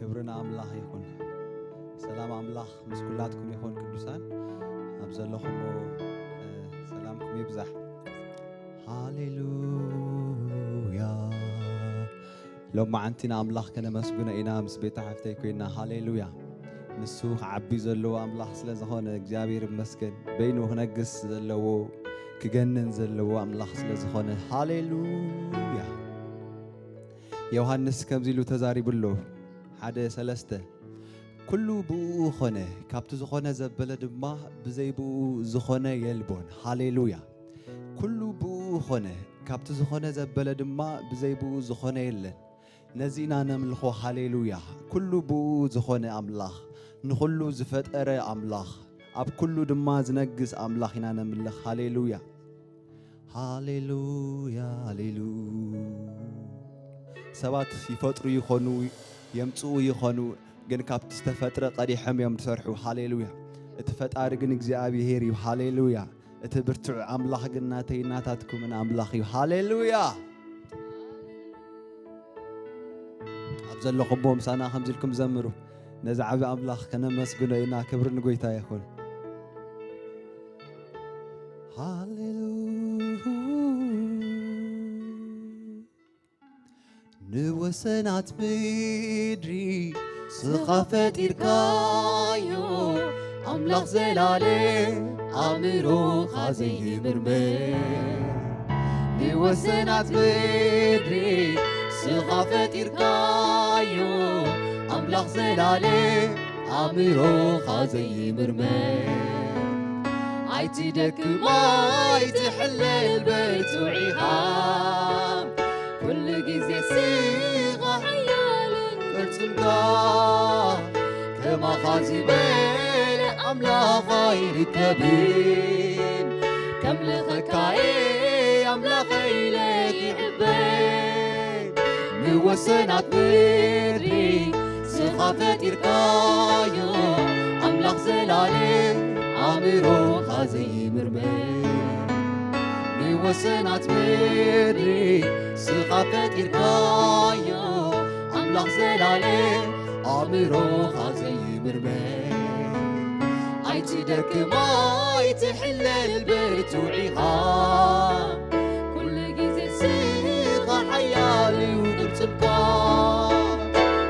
ክብሪ ንኣምላኽ ይኹን። ሰላም ኣምላኽ ምስ ኩላትኩም ይኹን ቅዱሳን። ኣብ ዘለኹሞ፣ እ፣ ሰላምኩም ይብዛሕ። ሃሌሉያ። ሎማዓንቲ ንኣምላኽ ከነመስግኖ ኢና ምስ ቤተ ሓፍተይ ኮይና። ሃሌሉያ። ንሱ ክዓቢ ዘለዎ ኣምላኽ ስለ ዝኾነ እግዚኣብሔር ይመስገን። በይኑ ክነግስ ዘለዎ፣ ክገንን ዘለዎ ኣምላኽ ስለ ዝኾነ። ሃሌሉያ። ዮሃንስ ከምዚ ኢሉ ተዛሪቡ ኣሎ። ሓደ ሰለስተ፣ ኩሉ ብእኡ ኾነ፣ ካብቲ ዝኾነ ዘበለ ድማ ብዘይ ብእኡ ዝኾነ የልቦን። ሃሌሉያ። ኩሉ ብእኡ ኾነ፣ ካብቲ ዝኾነ ዘበለ ድማ ብዘይ ብእኡ ዝኾነ የለን። ነዚ ኢና ነምልኾ። ሃሌሉያ። ኩሉ ብእኡ ዝኾነ ኣምላኽ፣ ንኹሉ ዝፈጠረ ኣምላኽ፣ ኣብ ኩሉ ድማ ዝነግስ ኣምላኽ ኢና ነምልኽ። ሃሌሉያ። ሃሌሉያ፣ ሃሌሉ-፣ ሰባት ይፈጥሩ ይኾኑ፣ የምጽኡ ይኾኑ፣ ግን ካብቲ ዝተፈጥረ ቀዲሖም እዮም ዝሰርሑ። ሃሌሉያ። እቲ ፈጣሪ ግን እግዚኣብሄር እዩ። ሃሌሉያ። እቲ ብርቱዕ ኣምላኽ ግን ናተይ ናታትኩምን ኣምላኽ እዩ። ሃሌሉያ። ኣብ ዘለኹምዎ ምሳና ከምዚ ኢልኩም ዘምሩ። ነዚ ዓቢ ኣምላኽ ከነመስግኖ ኢና። ክብሪ ንጎይታ ይኹን። ሃሌሉያ። ንወሰናት ምድሪ ስኻ ፈጢርካዮ፣ ኣምላኽ ዘላለም ኣእምሮኻ ዘይምርመር። ንወሰናት ምድሪ ስኻ ፈጢርካዮ፣ ኣምላኽ ዘላለም ኣእምሮኻ ዘይምርመር። ኣይትደክም ኣይትሕለል ብርቱዕ ኢኻ፣ ኩሉ ግዜ ስኻ ሓያልን ቅርጽምካ። ከማኻ ዝበለ ኣምላኽ ኣይርከብን። ከምልኸካ'የ ኣምላኸይ ኢለ ክሕበን። ንወሰናት ምድሪ ስኻ ፈጢርካዮ፣ ኣምላኽ ዘላለም ኣእምሮኻ ዘይምርመር። ንወሰናት ምድሪ ስኻ ፈጢርካዮ፣ ኣምላኽ ዘላለም ኣእምሮኻ ዘይምርመር። ኣይትደክም ኣይትሕለል ብርቱዕ ኢኻ፣ ኩሉ ግዜ ስኻ ሓያል እዩ ቅርጽምካ።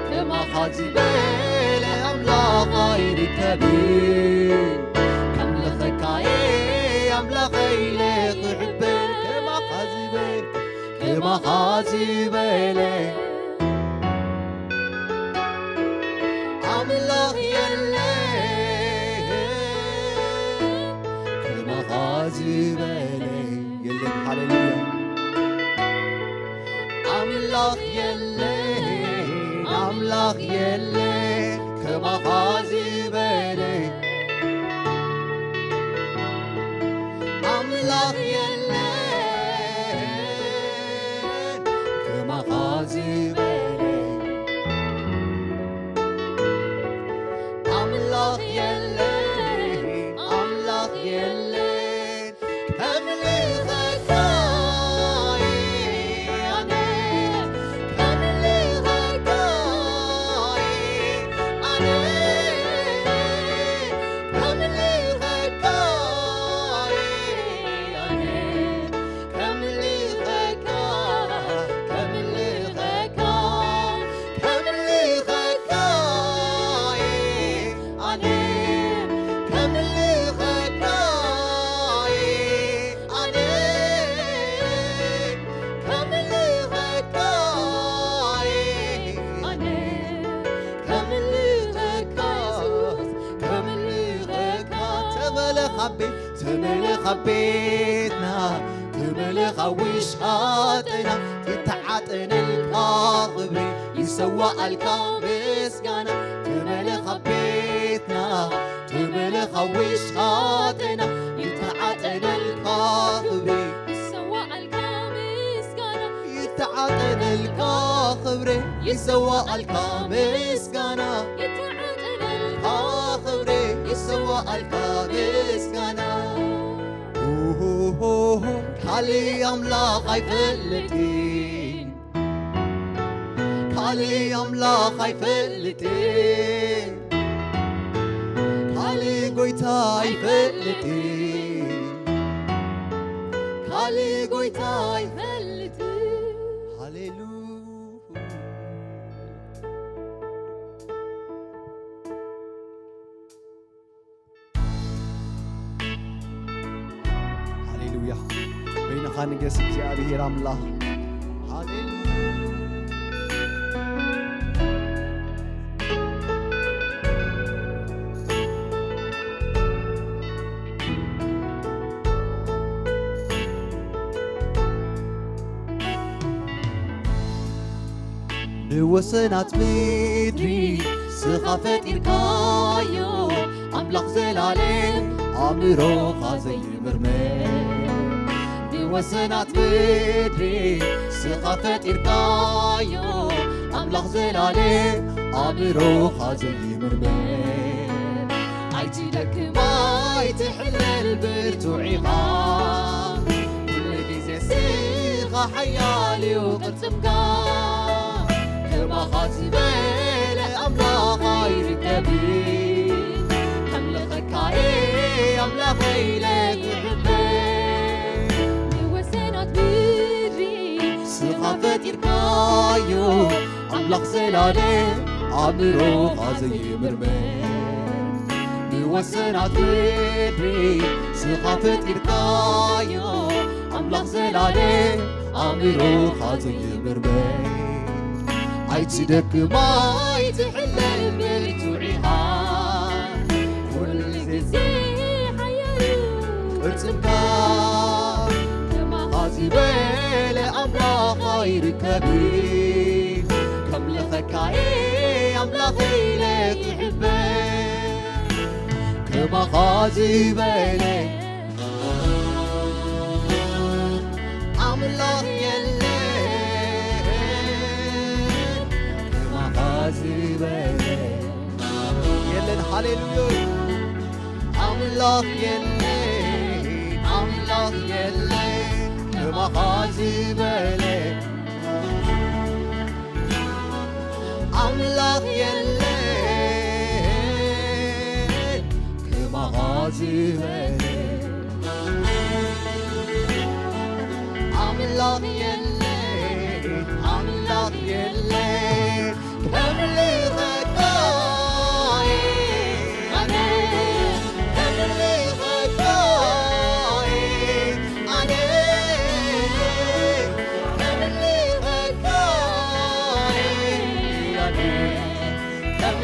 ከማኻ ዝበለ ኣምላኽ ኣይርከብን። ከምልኸካ'የ ኣምላኸይ ኢለ ክሕበን። ከማኻ ዝበለ፣ ከማኻ ዝበለ ኣምላኽ የለን፣ ከማኻ ዝበለ የለን። ሃሌሉያ። ኣምላኽ የለን፣ ኣምላኽ የለን፣ ከማኻ ዝበለ ኣምላኽ የለን፣ ከማኻ ዝበለ ኣምላኽ የለን፣ ኣምላኽ የለን፣ ከምልኸካ ኣነ፣ ከምልኸካ ኣነ፣ ከምልኸካ ኣነ፣ ከምልኸካ፣ ከምልኸካ፣ ከምልኸካ ኣነ፣ ከምልኸካ ኣነ፣ ከምልኸካ ኣነ፣ ከምልኸካ፣ ከምልኸካ። ተመለኽ ኣብ ቤት፣ ተመለኽ ኣብ ቤትና፣ ተመለኽ ኣብ ውሽጣና፣ ይተዓጠነልካ ክብሪ፣ ይሰዋኣልካ ምስጋና። ተመለኽ ኣብ ቤትና፣ ተመለኽ ኣብ ውሽጣና፣ ይተዓጠነልካ ክብሪ፣ ይሰዋኣልካ ምስጋና። ይተዓጠነልካ ክብሪ፣ ይሰዋኣልካ ምስጋና። ይተዓጠነልካ ክብሪ፣ ይሰዋኣልካ ምስጋና። ሆሆሆ፣ ካልእ ኣምላኽ ኣይፈልጥን፣ ካልእ ኣምላኽ ኣይፈልጥን፣ ካልእ ጎይታ ኣይፈልጥን፣ ካልእ ጎይታ ኣይፈልጥን። ሃሌሉያ። ሃሌሉያ። በይንኻ ንገስ እግዚኣብሔር ኣምላኽ። ሃሌሉያ። ንወሰናት ምድሪ ስኻ ፈጢርካዮ፣ ኣምላኽ ዘላለም ኣእምሮኻ ዘይምርመር። ንወሰናት ምድሪ ስኻ ፈጢርካዮ፣ ኣምላኽ ዘላለም ኣእምሮኻ ዘይምርመር። ኣይትደክም ኣይትሕለል ብርቱዕ ኢኻ፣ ኩሉ ግዜ ስኻ ሓያል እዩ ቅልጽምካ። ከማኻ ዝበለ ኣምላኽ ኣይርከብን፣ ከምልኸካ እየ ኣምላኸይ ኢለ ክሕበን። ንወሰናት ምድሪ ስኻ ፈጢርካዮ፣ ኣምላኽ ዘላለም ኣእምሮኻ ዘይምርመር። ንወሰናት ምድሪ ስኻ ፈጢርካዮ፣ ኣምላኽ ዘላለም ኣእምሮኻ ዘይምርመር። ኣይትደክም ኣይትሕለል ብርቱዕ ኢኻ፣ ኩሉ ግዜ ሓያል እዩ ቅልጽምካ። ከማኻ ዝበለ ኣምላኽ ኣይርከብን፣ ከምልኸካ እየ ኣምላኽ ኢለ ክሕበን። ከማኻ ዝበለ ኣምላኽ የለን፣ ከማኻ ዝበለ የለን። ሃሌሉያ። ኣምላኽ የለን፣ ኣምላኽ የለን፣ ከማኻ ዝበለ ኣምላኽ የለን፣ ከማኻ ዝበለ ኣምላኽ የለን፣ ኣምላኽ የለን። ከምልኸካ እየ ኣነ፣ ከምልኸካ እየ ኣነ፣ ከምልኸካ እየ ኣነ፣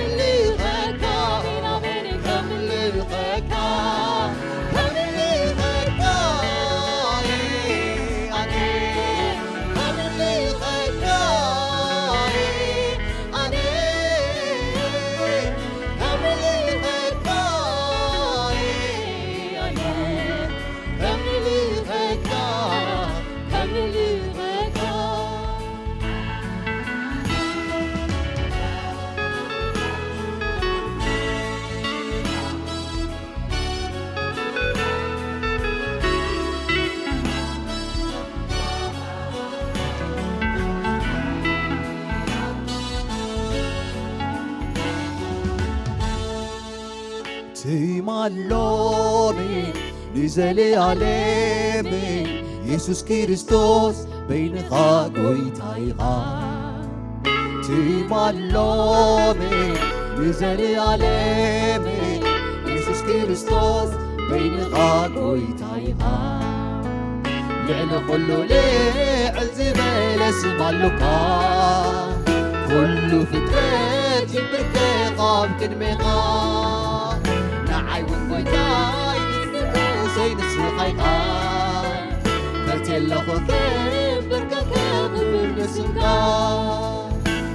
ከምልኸካ፣ ከምልኸካ፣ ከምልኸካ እየ ኣነ። ትማሎምን ንዘለኣለምን የሱስ ክርስቶስ በይንኻ ጎይታ ኢኻ። ትማሎምን ንዘለኣለምን የሱስ ክርስቶስ በይንኻ ጎይታ ኢኻ። ልዕሊ ኩሉ ልዕል ዝበለ ስም ኣሎካ፣ ኩሉ ፍጥረት ይንብርከኽ ኣብ ቅድሜኻ። ንዓይ እውን ጎይታይ ንጉሰይ ንስኻ ኢኻ። ፈትየ ኣለኹ ክብርከኽ ክብር ንስምካ።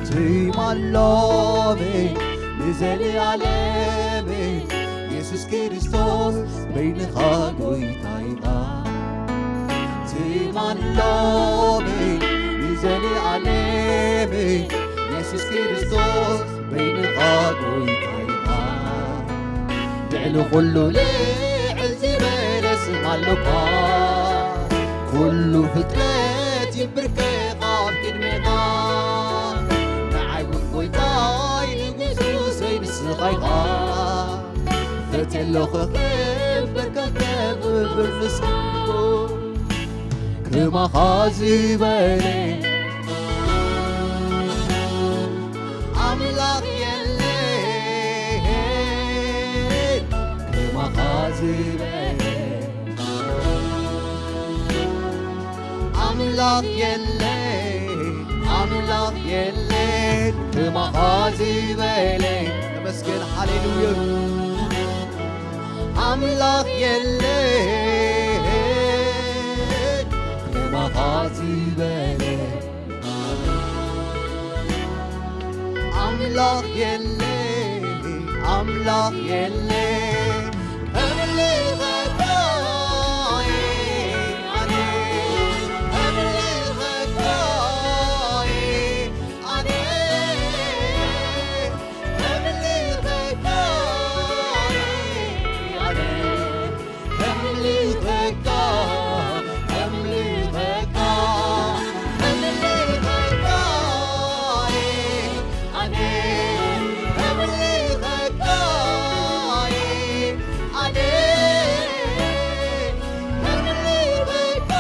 ትማሎምን ንዘለኣለምን የሱስ ክርስቶስ በይንኻ ጎይታ ኢኻ። ትማሎምን ንዘለኣለምን የሱስ ክርስቶስ በይንኻ ጎይታ ኢኻ። ልዕሊ ኩሉ ልዕል ዝበለ ስም ኣሎካ። ኩሉ ፍጥረት ይንብርከኽ ኣብ ቅድሜኻ። ባይኻ ፈትየ ኣለኹ ክብርከከ ብብር ምስጋና ከማኻ ዝበለ ኣምላኽ የለን ከማኻ ዝበለ ኣምላኽ የለን ኣምላኽ የለን ከማኻ ዝበለ ተመስገን ሃሌሉያ ኣምላኽ የለን ከማኻ ዝበለ ኣምላኽ የለ ኣምላኽ የለ እምልኸካ ኣነ እምልኸካ ኣነ እምልኸካ ኣነ እምልኸካ እምልኸካ እምልኸካ ኣነ እምልኸካ ኣነ እምልኸካ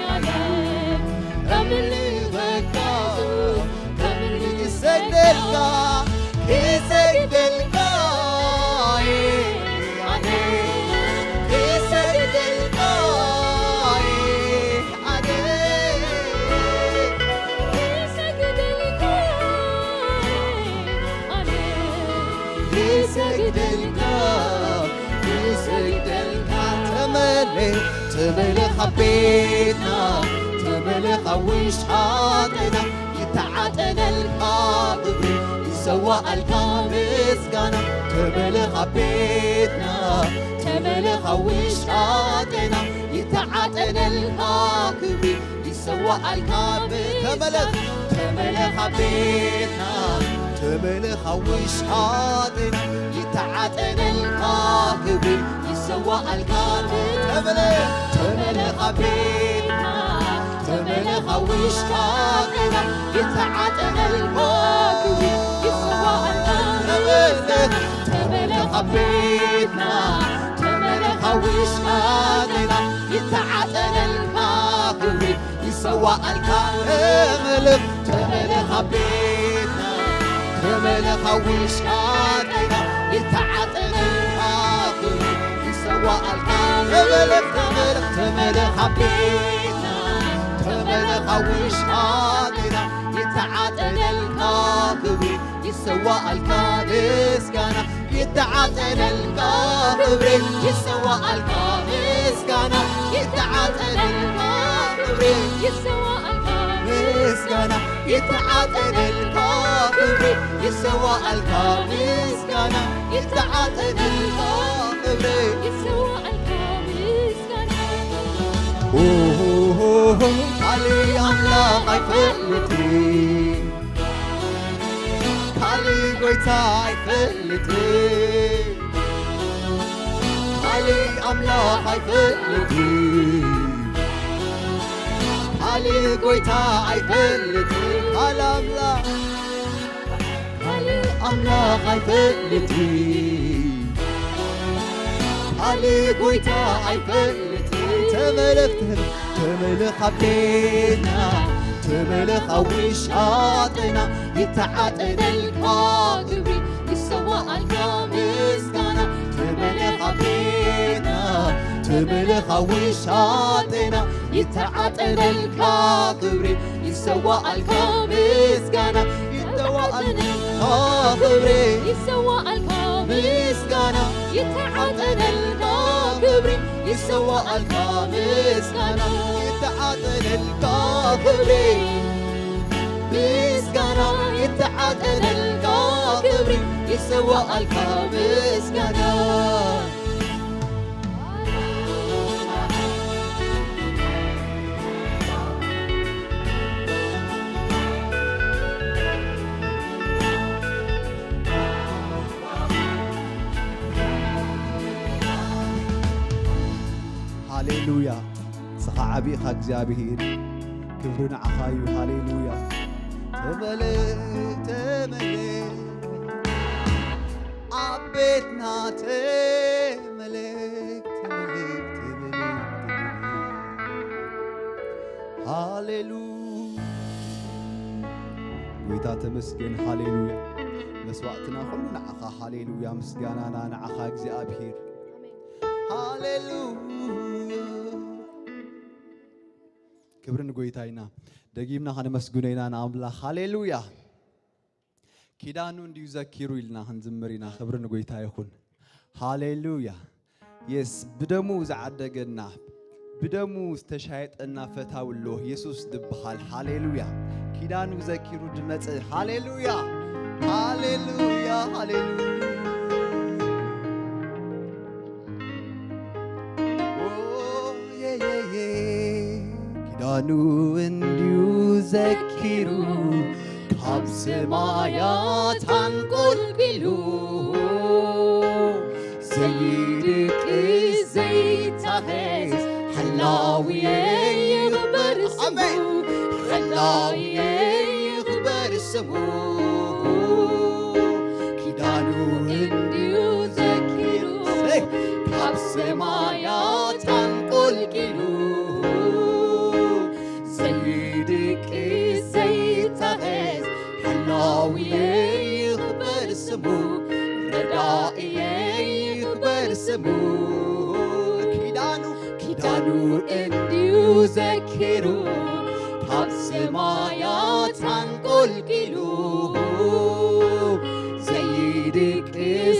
ኣነ እምልኸካ እምልኸካ ይሰግደልካ ይሰግደልካ ኣነ ይሰግደልካ ኣነ ይሰግደልካ ኣነ ይሰግደልካ ይሰግደልካ ተመለ ተመለ ካብ ቤትና ተመለ ካብ ውሽጣ ጤና ይተዓጠነልካ ክብሪ ይሰዋኣልካ ምስጋና ተመለ ካብ ቤትና ተመለ ካብ ውሽጣ ጤና ይተዓጠነልካ ክብሪ ይሰዋኣልካ ተመለ ተመለ ካብ ቤትና ተመለ ካብ ውሽጣ ጤና ይተዓጠነልካ ክብሪ ይሰዋኣልካ ተመለ ተመለ ካብ ቤትና ተመለ ካብ ውሽጣ ጤና ይተዓጠነልካ ክብሪ ይሰዋኣልካ ተመለ ተመለ ካብ ቤትና ተመለ ካብ ውሽጣ ጤና ይተዓጠነልካ ክብሪ ይሰዋኣልካ ተመለ ተመለ ካብ ቤትና ተመለ ካብ ውሽጣ ጤና ይተዓጠነልካ ክብሪ ይሰዋኣልካ ተመለ ተመለ ተመለ ካብ ቤትና ተመለ ካብ ውሽጣ ጤና ይተዓጠነልካ ክብሪ ይሰዋኣልካ ምስጋና ይተዓጠነልካ ክብሪ ይሰዋኣልካ ምስጋና ይተዓጠነልካ ክብሪ ይሰዋኣልካ ምስጋና ይተዓጠነልካ ክብሪ ይሰዋኣልካ ምስጋና ይተዓጠነልካ ክብሪ ይሰዋኣልካ ምስጋና ኦሆሆሆ ካሊ ኣምላኽ ኣይፈልጥን ካሊ ጎይታ ኣይፈልጥን ካሊ ኣምላኽ ኣይፈልጥን ካሊ ጎይታ ኣይፈልጥን ካሊ ኣምላኽ ካሊ ኣምላኽ ኣይፈልጥን ካሊ ጎይታ ኣይፈልጥን ተመለኽ ተመለኽ ካብ ቤትና ተመለኽ ኣብ ውሻጥና ይተዓጠነልካ ክብሪ ይሰዋኣልካ ምስጋና ተመለኻ ቤትና ተመለኻ ውሻጥና ይተዓጠነልካ ክብሪ ይሰዋኣልካ ምስጋና ይተዋኣልካ ክብሪ ይሰዋኣልካ ምስጋና ይተዓጠነልካ ክብሪ ይሰዋኣልካ ምስጋና ይተዓጠነልካ ክብሪ ምስጋና ይተዓጠነልካ ክብሪ ይሰዋኣልካ ምስጋና ሃሌሉያ ንስኻ ዓቢ ኢኻ እግዚኣብሔር ክብሪ ንዓኻ እዩ ሃሌሉያ ተመለ ተመለ ተመለክ፣ ተመለክ፣ ተመለክ፣ ተመለክ። ሃሌሉ-፣ ጎይታ ተመስገን፣ ሃሌሉያ። መስዋዕትና ኩሉ ንዓኻ፣ ሃሌሉያ። ምስጋናና ንዓኻ እግዚኣብሔር። ኣሜን። ሃሌሉያ። ክብሪ ንጎይታ ኢና። ደጊምና ከነመስግኖ ኢና ንኣምላኽ። ሃሌሉያ። ኪዳኑ እንድዩ ዘኪሩ ኢልና ክንዝምር ኢና። ክብሪ ንጎይታ ይኹን። ሃሌሉያ። የስ፣ ብደሙ ዝዓደገና፣ ብደሙ ዝተሻየጠና ፈታዊ ኣሎ። የሱስ ዝበሃል። ሃሌሉያ። ኪዳኑ ዘኪሩ ድመጽእ። ሃሌሉያ። ሃሌሉያ። ሃሌሉያ። ኦ፣ የ፣ የ፣ የ። ኪዳኑ እንድዩ ዘኪሩ ካብ ሰማያት ኣንቆልቂሉ ዘይድቅስ ዘይታኸስ ሓላውየ ይኽበር ስሙ። ኣሜን። ሓላውየ ይኽበር ስሙ። ኪዳኑ እንድዩ ዘኪሩ፣ እሰይ፣ ካብ ሰማያት ኣንቆልቂሉ ዘይድቅስ ዘይታኸስ ሓላውየ ይኽበር ስሙ። ረዳእየ ይኽበር ስሙ። ኪዳኑ ኪዳኑ እንድዩ ዘኪሩ ካብ ሰማያት ኣንቆልቂሉ ዘይድቅስ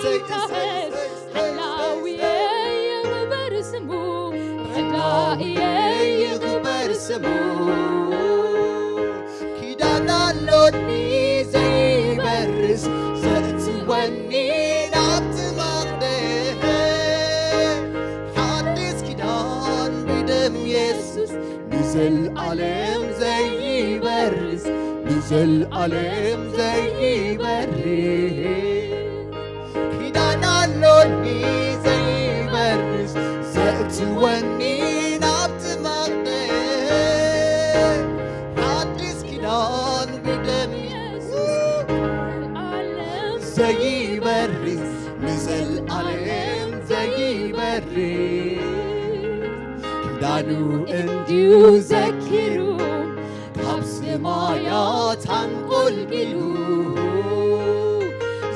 ዘይታኸስ ሓላውየ ይኽበር ስሙ። ረዳእየ ይኽበር ስሙ። ኪዳን ኣሎኒ ዘይበርስ ዘእትወኒ ናብቲ መቕደስ ሓድስ ኪዳን ብደም የሱስ ንዘልኣለም ዘይበርስ ንዘልኣለም ዘይበርስ ኪዳን ኣሎኒ ዘይበርስ ዘእትወኒ ናብቲ መቕደስ ሓድስ ኪዳን ብደም የሱስ ንዘልኣለም ዘይበርስ ንዘልኣለም ዘይበርስ ኪዳኑ እንድዩ ዘኪሩ ካብ ሰማያት ኣንቆልቂሉ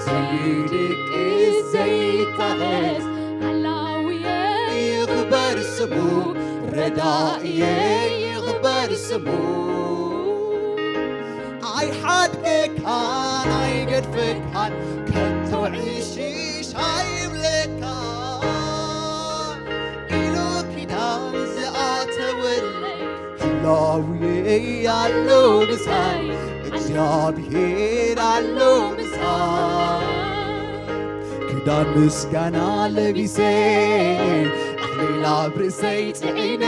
ዘይድቅስ ዘይታኸስ ሓላውየ ይኽበር ስሙ። ረዳእየ ይኽበር ስሙ። ኣይሓድገካን ኣይገድፈካን ከቶ ዕሽሽ ኣይብለካን ኢሉ ኪዳን ዝኣተወለይ ህላውየ ኣሎ ምሳይ እግዚኣብሔር ኣሎ ምሳይ። ክዳን ምስጋና ለቢሰ ኣኽሊል ኣብ ርእሰይ ጽዒነ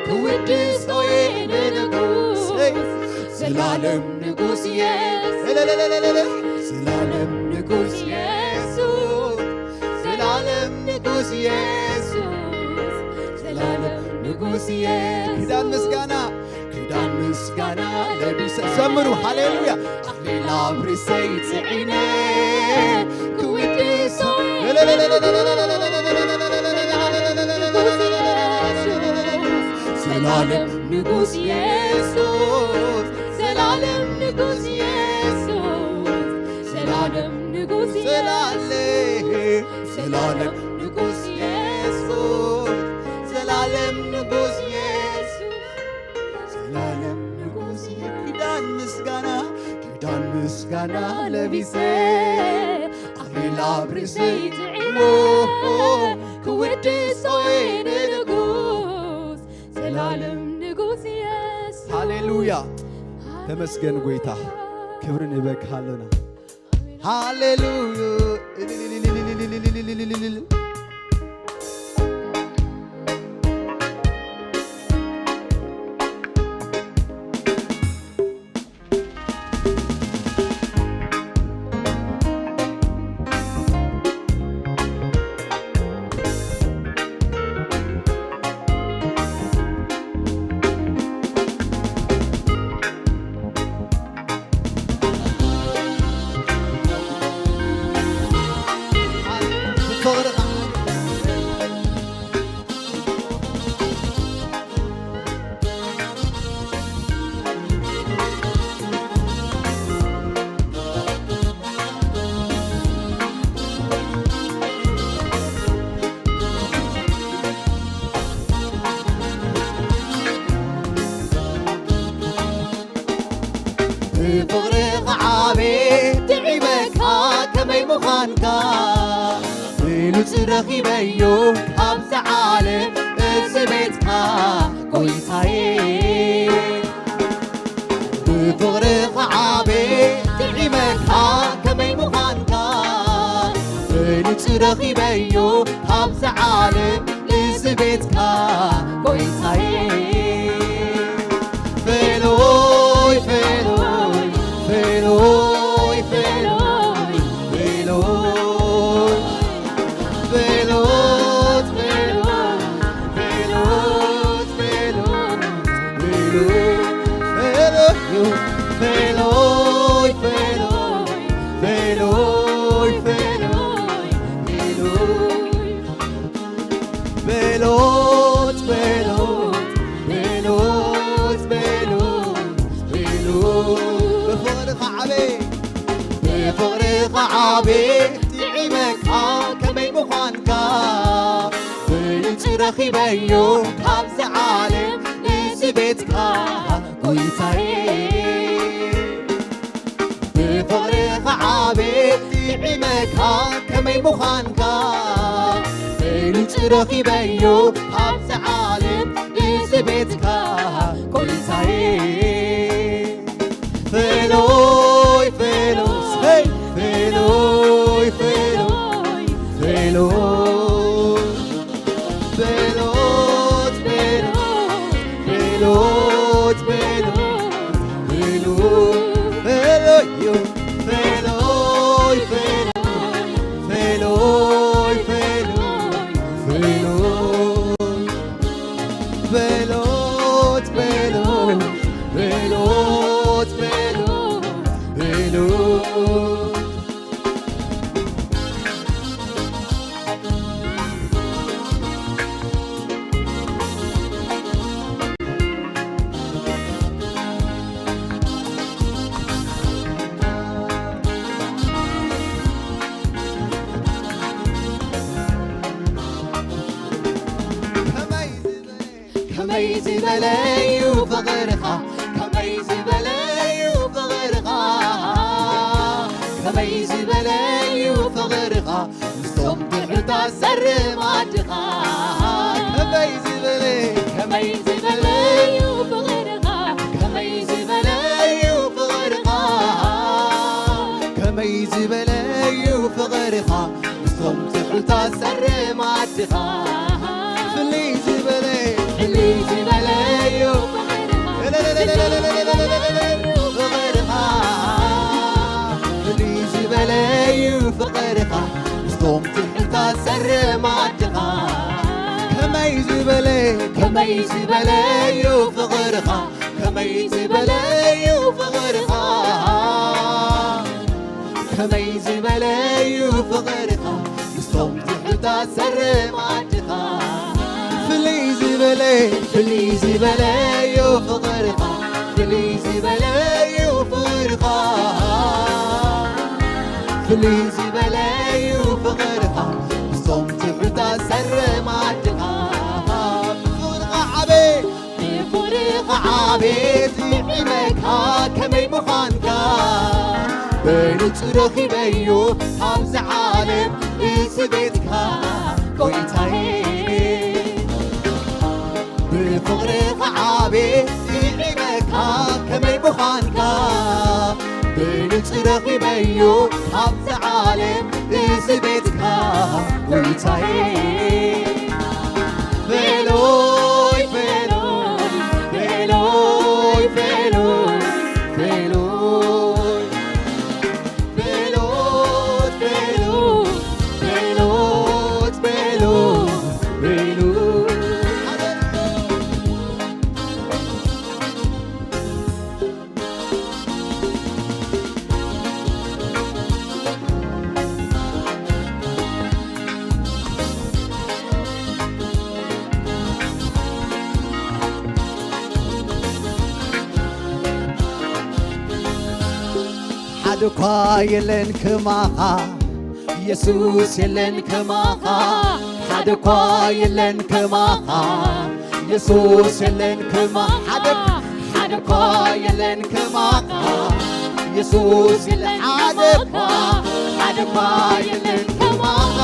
ክውድሶ እየ ንንጉስ ዘላለም ንጉስ የሱስ ዘላለም ንጉስ የሱስ ዘላለም ንጉስ የሱስ ዘላለም ንጉስ የሱስ ክዳን ምስጋና ክዳን ምስጋና ለቢሰ ዘምሩ ሃሌሉያ ኣኽሊል ኣብ ርእሰይ ጽዒነ ክውድሶ ዘላለም ንጉስ የሱስ ዘላለም ንጉስ የሱስ ዘላለም ንጉስ ዘላለም ዘላለም ንጉስ የሱስ ዘላለም ንጉስ የሱስ ዘላለም ንጉስ ክዳን ምስጋና ክዳን ምስጋና ለቢሰ ኣኽሊል ኣብ ርእሰይ ጥዒሞ ክውድሶ እየ ንንጉስ ዘላለም ንጉስ የሱስ ሃሌሉያ ተመስገን ጎይታ ክብሪ ንበካ ኣለና ሃሌሉያ ብሉጽ ረኺበዮ ካብዛ ዓለም እዚ ቤትካ ጎይታየ። ብፍቕርኻ ዓቤ ጥዒመካ ከመይ ምዃንካ። ብሉጽ ረኺበዮ ካብዛ ዓለም እዚ ቤትካ ጎይታየ። ፌሎይ ፌሎይ ፌሎይ ፌሎይ ፌሎይ ፌሎት ፌሎት ፌሎት ፌሎት ፌሎት ፌሎይ ፌሎይ ፌሎይ ፌሎይ ፌሎይ በሎት በሎት በሎት በሎት በሎት ብፍቕርኻ ዓቤ ብፍቕርኻ ዓቤ ጥዒመካ ከመይ ምዃንካ ብሉጽ ረኺበዮ ካብዛ ዓለም እዚ ቤትካ ጎይታየ ብፍቕርኻ ዓቤ ጥዒመካ ከመይ ምዃንካ ብሉጽ ረኺበዮ ካብዛ ዓለም እዚ ቤትካ ጎይታየ ፌሎይ ፌሎይ ሄይ ፌሎይ ፌሎይ ፌሎይ ፌሎት ፌሎት ፌሎት ፌሎት ፌሎት ፌሎት ፌሎት ፌሎት ፌሎት ፌሎት ፌሎት ፌሎት ፌሎት ፌሎት ፌሎት ከመይ ዝበለ እዩ ፍቕርኻ ከመይ ዝበለ እዩ ፍቕርኻ ከመይ ዝበለ እዩ ፍቕርኻ ምስቶም ትሑታት ዘርም ዓድኻ ከመይ ዝበለ ከመይ ዝበለ እዩ ፍቕርኻ ከመይ ዝበለ እዩ ፍቕርኻ ከመይ ዝበለ እዩ ፍቕርኻ ምስቶም ትሑታት ዘርም ዓድኻ ፍልይ ዝበለ ፍልይ ዝበለ እዩ ፍቕርኻ ፍልይ ዝበለ እዩ ፍቕርኻ ምስቶም ትሑታት ዘርም ዓድኻ ከመይ ዝበለ ከመይ ዝበለ እዩ ፍቕርኻ ከመይ ዝበለ እዩ ፍቕርኻ ከመይ ዝበለ እዩ ፍቕርኻ ምስቶም ትሑታት ዘርም ዓድኻ ፍልይ ዝበለ ፍልይ ዝበለ እዩ ፍቕርኻ ፍልይ ዝበለ እዩ ፍቕርኻ ፍልይ ዝበለ እዩ ፍቕርኻ ምስቶም ትሑታት ዘርም ዓድኻ ብፍቕርኻ ዓበ ብፍቕርኻ ዓቤት ይዕመካ ከመይ ምዃንካ ብሉጽ ረኺበዮ ካብዚ ዓለም እዚ ቤትካ ጎይታየ ብፍቕርኻ ዓቤት ይዕመካ ከመይ ምዃንካ ብሉጽ ረኺበዮ ካብዚ ዓለም እዚ ቤትካ ጎይታየ ፌሎይ ፌሎይ ፌሎይ ፌሎይ ፌሎይ ፌሎት ፌሎት ፌሎት ፌሎት ፌሎት ሓደ እኳ የለን ከማኻ የሱስ የለን ከማኻ ሓደ እኳ የለን ከማኻ የሱስ የለን ከማ ሓደ ሓደ እኳ የለን ከማኻ የሱስ የለ ሓደ እኳ ሓደ እኳ የለን ከማኻ፣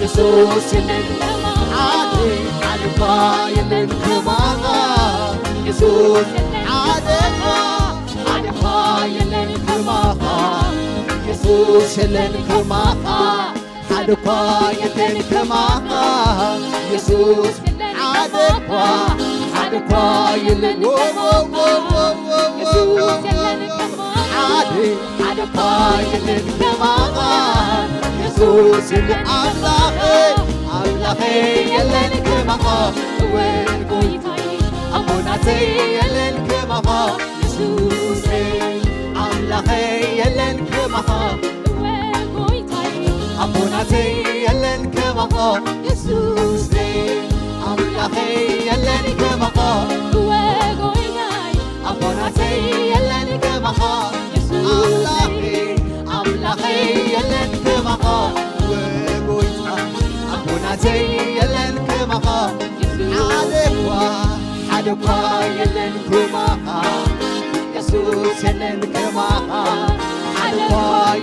የሱስ የለን ከማኻ። ሓደ፣ ሓደ እኳ የለን ከማኻ፣ የሱስ ሓደ እኳ፣ ሓደ እኳ የለን ከማኻ፣ የሱስ የለን ከማኻ። ሓደ እኳ የለን ከማኻ፣ የሱስ ሓደ እኳ፣ ሓደ እኳ የለን ከማኻ፣ የሱስ የለን ከማኻ። ሓደ፣ ሓደ እኳ የለን ከማኻ፣ የሱስ የለን ኣምላኸይ፣ ኣምላኸይ የለን ከማኻ። እወ ጎይታይ ኣቦናተይ የለን ከማኻ፣ የሱሰይ ኣምላኸይ የለን ከማኻ። እወ ጎይታይ ኣቦናተይ የለን ከማኻ፣ የሱሰይ ኣምላኸይ የለን ከማኻ። እወ ጎይታይ ኣቦናተይ የለን ከማኻ፣ የሱሰይ ኣምላኸይ፣ ኣምላኸይ የለን ከማኻ። እወ ጎይታ ኣቦናተይ የለን ከማኻ። ሓደ እኳ፣ ሓደ እኳ የለን ከማኻ፣ የሱስ የለን ከማኻ። ሓደ እኳ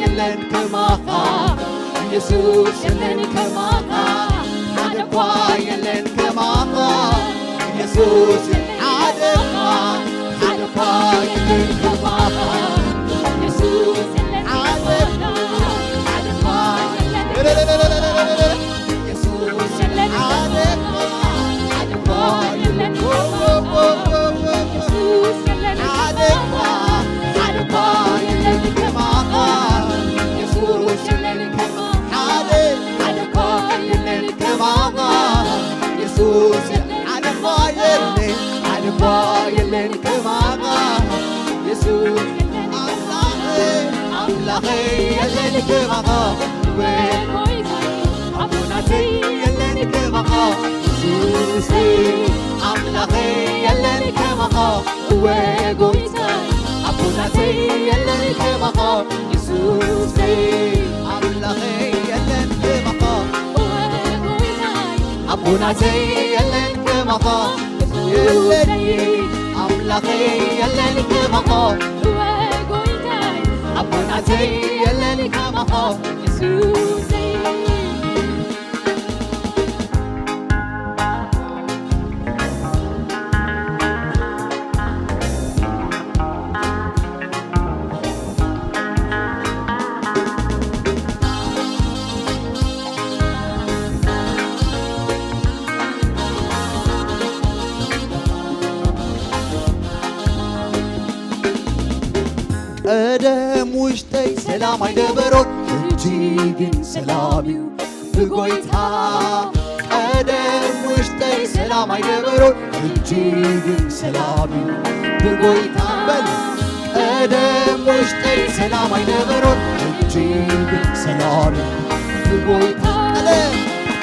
የለን ከማኻ፣ የሱስ የለን ከማኻ። ሓደ እኳ የለን ከማኻ፣ የሱስ ሓደ እኳ፣ ሓደ እኳ የለን ከማኻ። የሱስ የለን ሓደ ከማኻ፣ ሓደ እኳ የለን የሱስ የለን ሓደ እኳ፣ ሓደ እኳ የለን ከማኻ። የሱስ የለን ሓደ እኳ፣ ሓደ እኳ የለን ከማኻ። የሱስ የለን ከማኻ። ሓደ፣ ሓደ እኳ የለን ከማኻ። የሱስ ሓደ እኳ የለን፣ ሓደ እኳ የለን ከማኻ። የሱስ ኣምላኸይ፣ ኣምላኸይ የለን ከማኻ። እወ ኣቦናተይ የለን ከማኻ። የሱሰይ ኣምላኸይ የለን ከማኻ። እወ ጎይታይ ኣቦናተይ የለን ከማኻ። የሱሰይ ኣምላኸይ የለን ከማኻ። እወ ጎይታይ ኣቦናተይ የለን ከማኻ። የለን ኣምላኸይ የለን ከማኻ። እወ ጎይታይ ኣቦናተይ የለን ከማኻ። የሱሰይ ቀደም ውሽጠይ ሰላም ኣይነበሮን፣ ሕጂ ግን ሰላም እዩ ብጎይታ። ቀደም ውሽጠይ ሰላም ኣይነበሮን፣ ሕጂ ግን ሰላም እዩ ብጎይታ። በል ቀደም ውሽጠይ ሰላም ኣይነበሮን፣ ሕጂ ግን ሰላም እዩ ብጎይታ። ቀደም፣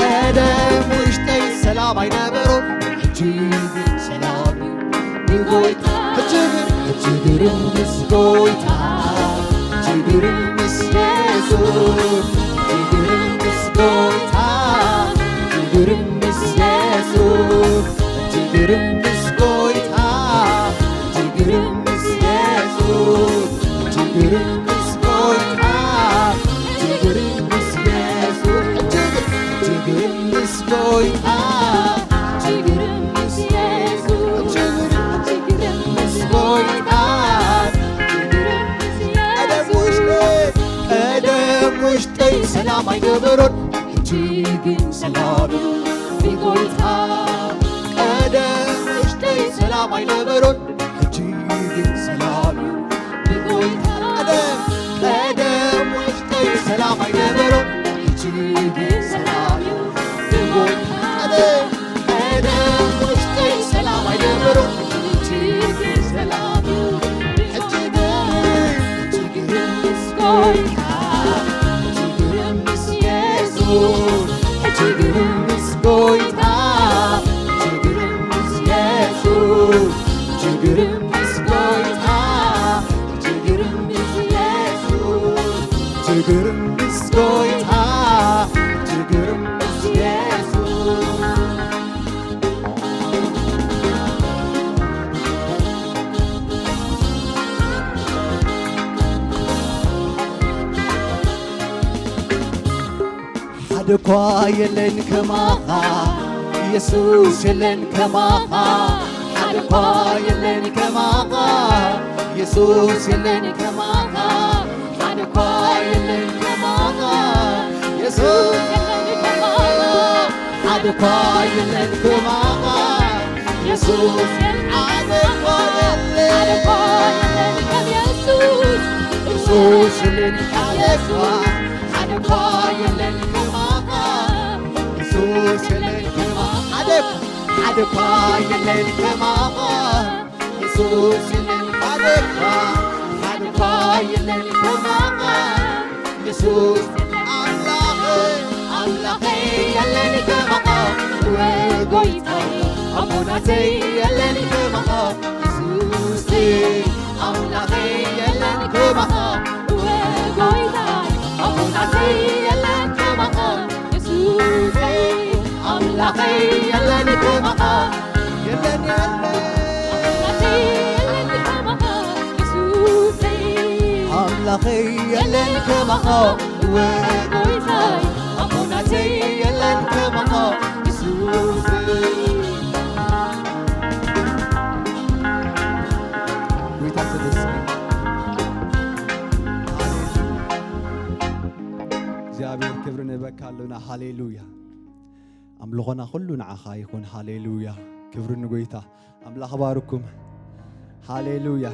ቀደም ውሽጠይ ሰላም ኣይነበሮን፣ ሕጂ ግን ሰላም እዩ ብጎይታ። ሕጂ ግን፣ ሕጂ ግርም ምስ ጎይታ፣ ሕጂ ግርም ምስ የሱስ፣ ሕጂ ግርም ምስ ጎይታ፣ ሕጂ ግርም ምስ የሱስ፣ ሕጂ ግርም ምስ ጎይታ፣ ሕጂ ግርም ምስ የሱስ፣ ሕጂ ግርም ምስ ጎይታ፣ ሕጂ ግርም ምስ የሱስ፣ ሕጂ ግርም፣ ሕጂ ግርም ምስ ጎይታ፣ ሕጂ ግርም ምስ የሱስ፣ ሕጂ ግርም፣ ሕጂ ግርም ምስ ጎይታ፣ ሕጂ ግርም ምስ የሱስ። ቀደም ውሽጠይ፣ ቀደም ውሽጠይ ሰላም ኣይነበሮን፣ ሕጂ ግን ሰላም እዩ ብጎይታ። ቀደም ውሽጠይ ሰላም ኣይነበሮን፣ ሕጂ ግን ሰላም እዩ ብጎይታ። ቀደም፣ ቀደም ውሽጠይ ሰላም ኣይነበሮን፣ ሕጂ ግን ሰላም እዩ ብጎይታ። ቀደም፣ ቀደም ውሽጠይ ሰላም ኣይነበሮን፣ ሕጂ ግን ሰላም እዩ። ሕጂ ግን፣ ሕጂ ግን ምስ ጎይታ፣ ሕጂ ግን ምስ የሱስ፣ ሕጂ ግን ምስ ጎይታ፣ ሕጂ ግን ምስ የሱስ፣ ሕጂ ግን ምስ ጎይታ፣ ሕጂ ግን ምስ የሱስ፣ ሕጂ ግን ምስ ጎይታ፣ ሕጂ ግን ምስ የሱስ። ሓደ እኳ የለን ከማኻ፣ ኢየሱስ የለን ከማኻ። ሓደ እኳ የለን ከማኻ፣ ኢየሱስ የለን ከማኻ። ሓደ እኳ የለን ከማኻ፣ ኢየሱስ የለን ከማኻ። ሓደ እኳ የለን ከማኻ፣ ኢየሱስ። ሓደ እኳ የለን፣ ሓደ እኳ የለን ከም ኢየሱስ። ኢየሱስ የለን፣ ሓደ እኳ፣ ሓደ እኳ የለን ከማኻ። ኢየሱስ የለን ከማኻ። ሓደ፣ ሓደ እኳ የለን ከማኻ። ኢየሱስ የለን፣ ሓደ እኳ፣ ሓደ እኳ የለን ከማኻ። ኢየሱስ ኣምላኸይ፣ ኣምላኸይ የለን ከማኻ። ወጎይታይ ኣቦናተይ የለን ከማኻ። ኢየሱስ ኣምላኸይ የለን ከማኻ። ወጎይታይ ኣቦናተይ የለን ከማኻ። ኢየሱስ ኣምላኸይ የለን ከማኻ። የለን፣ የለን። ኣምላኸይ የለን ከማኻ። ኢየሱሰይ ኣምላኸይ የለን ከማኻ። ወጎይታይ ኣቦናተይ የለን ከማኻ። ኢየሱሰይ ጎይታ ተመስገን። ሃሌሉያ። እግዚኣብሔር ክብሪ ንህበካ ኣሎና። ሃሌሉያ። ኣምልኾና ኩሉ ንዓኻ ይኹን። ሃሌሉያ። ክብሪ ንጎይታ። ኣምላኽ ባርኩም። ሃሌሉያ።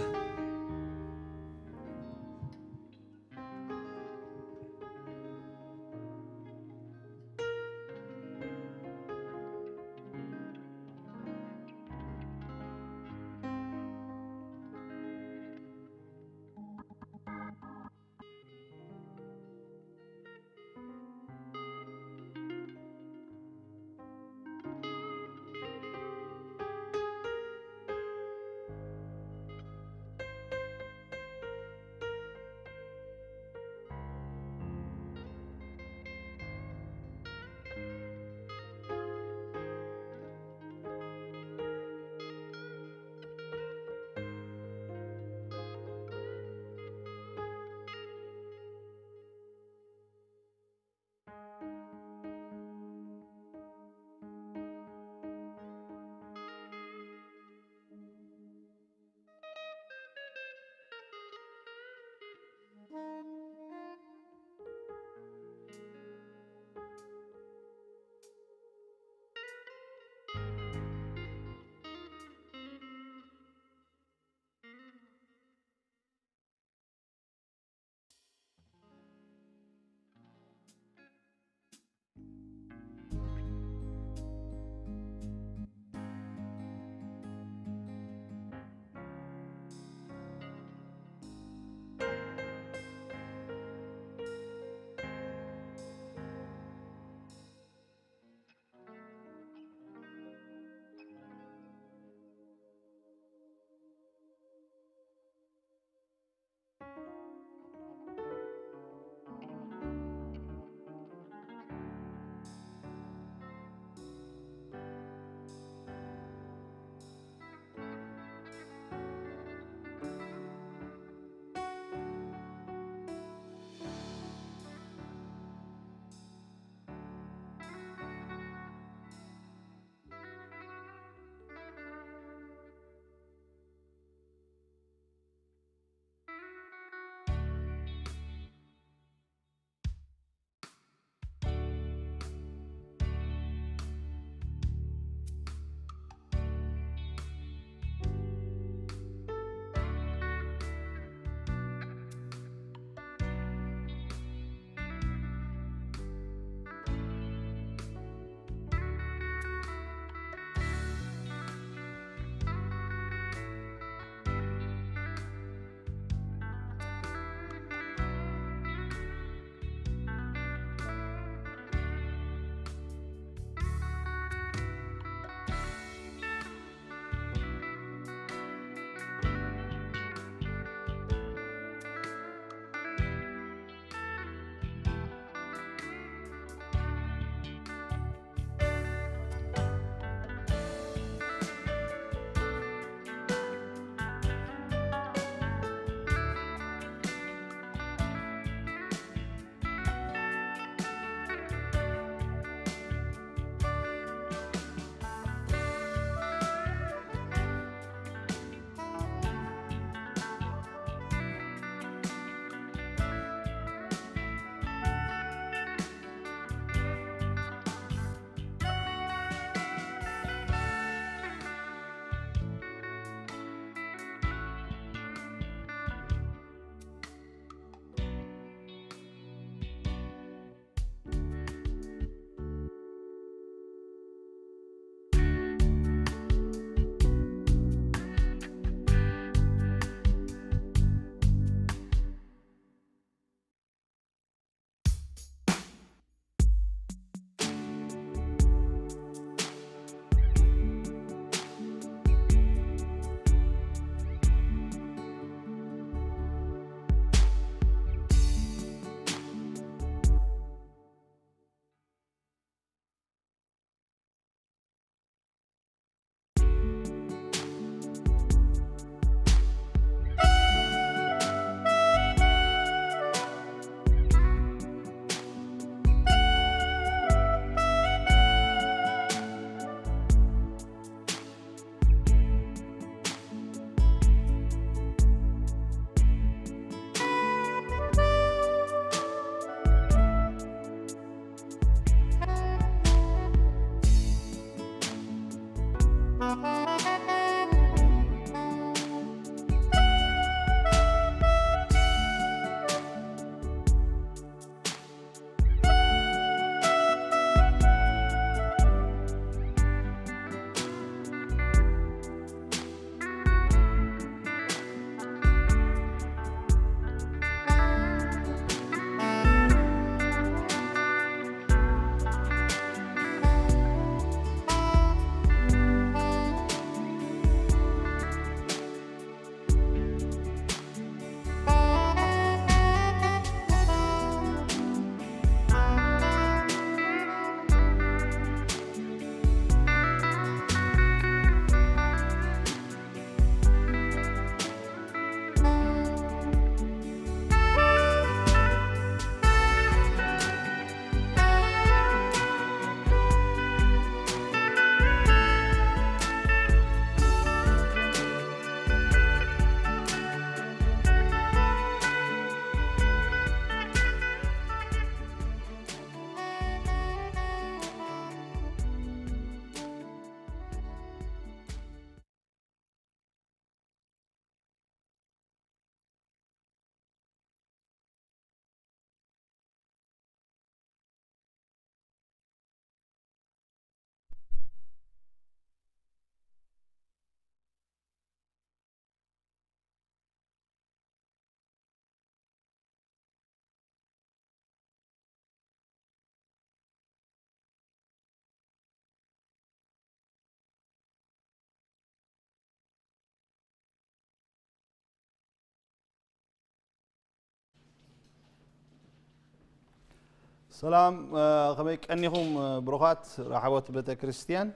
ሰላም፣ እ፣ ከመይ ቀኒኹም፣ እ፣ ብሩኻት ራሕቦት ቤተ ክርስቲያን፣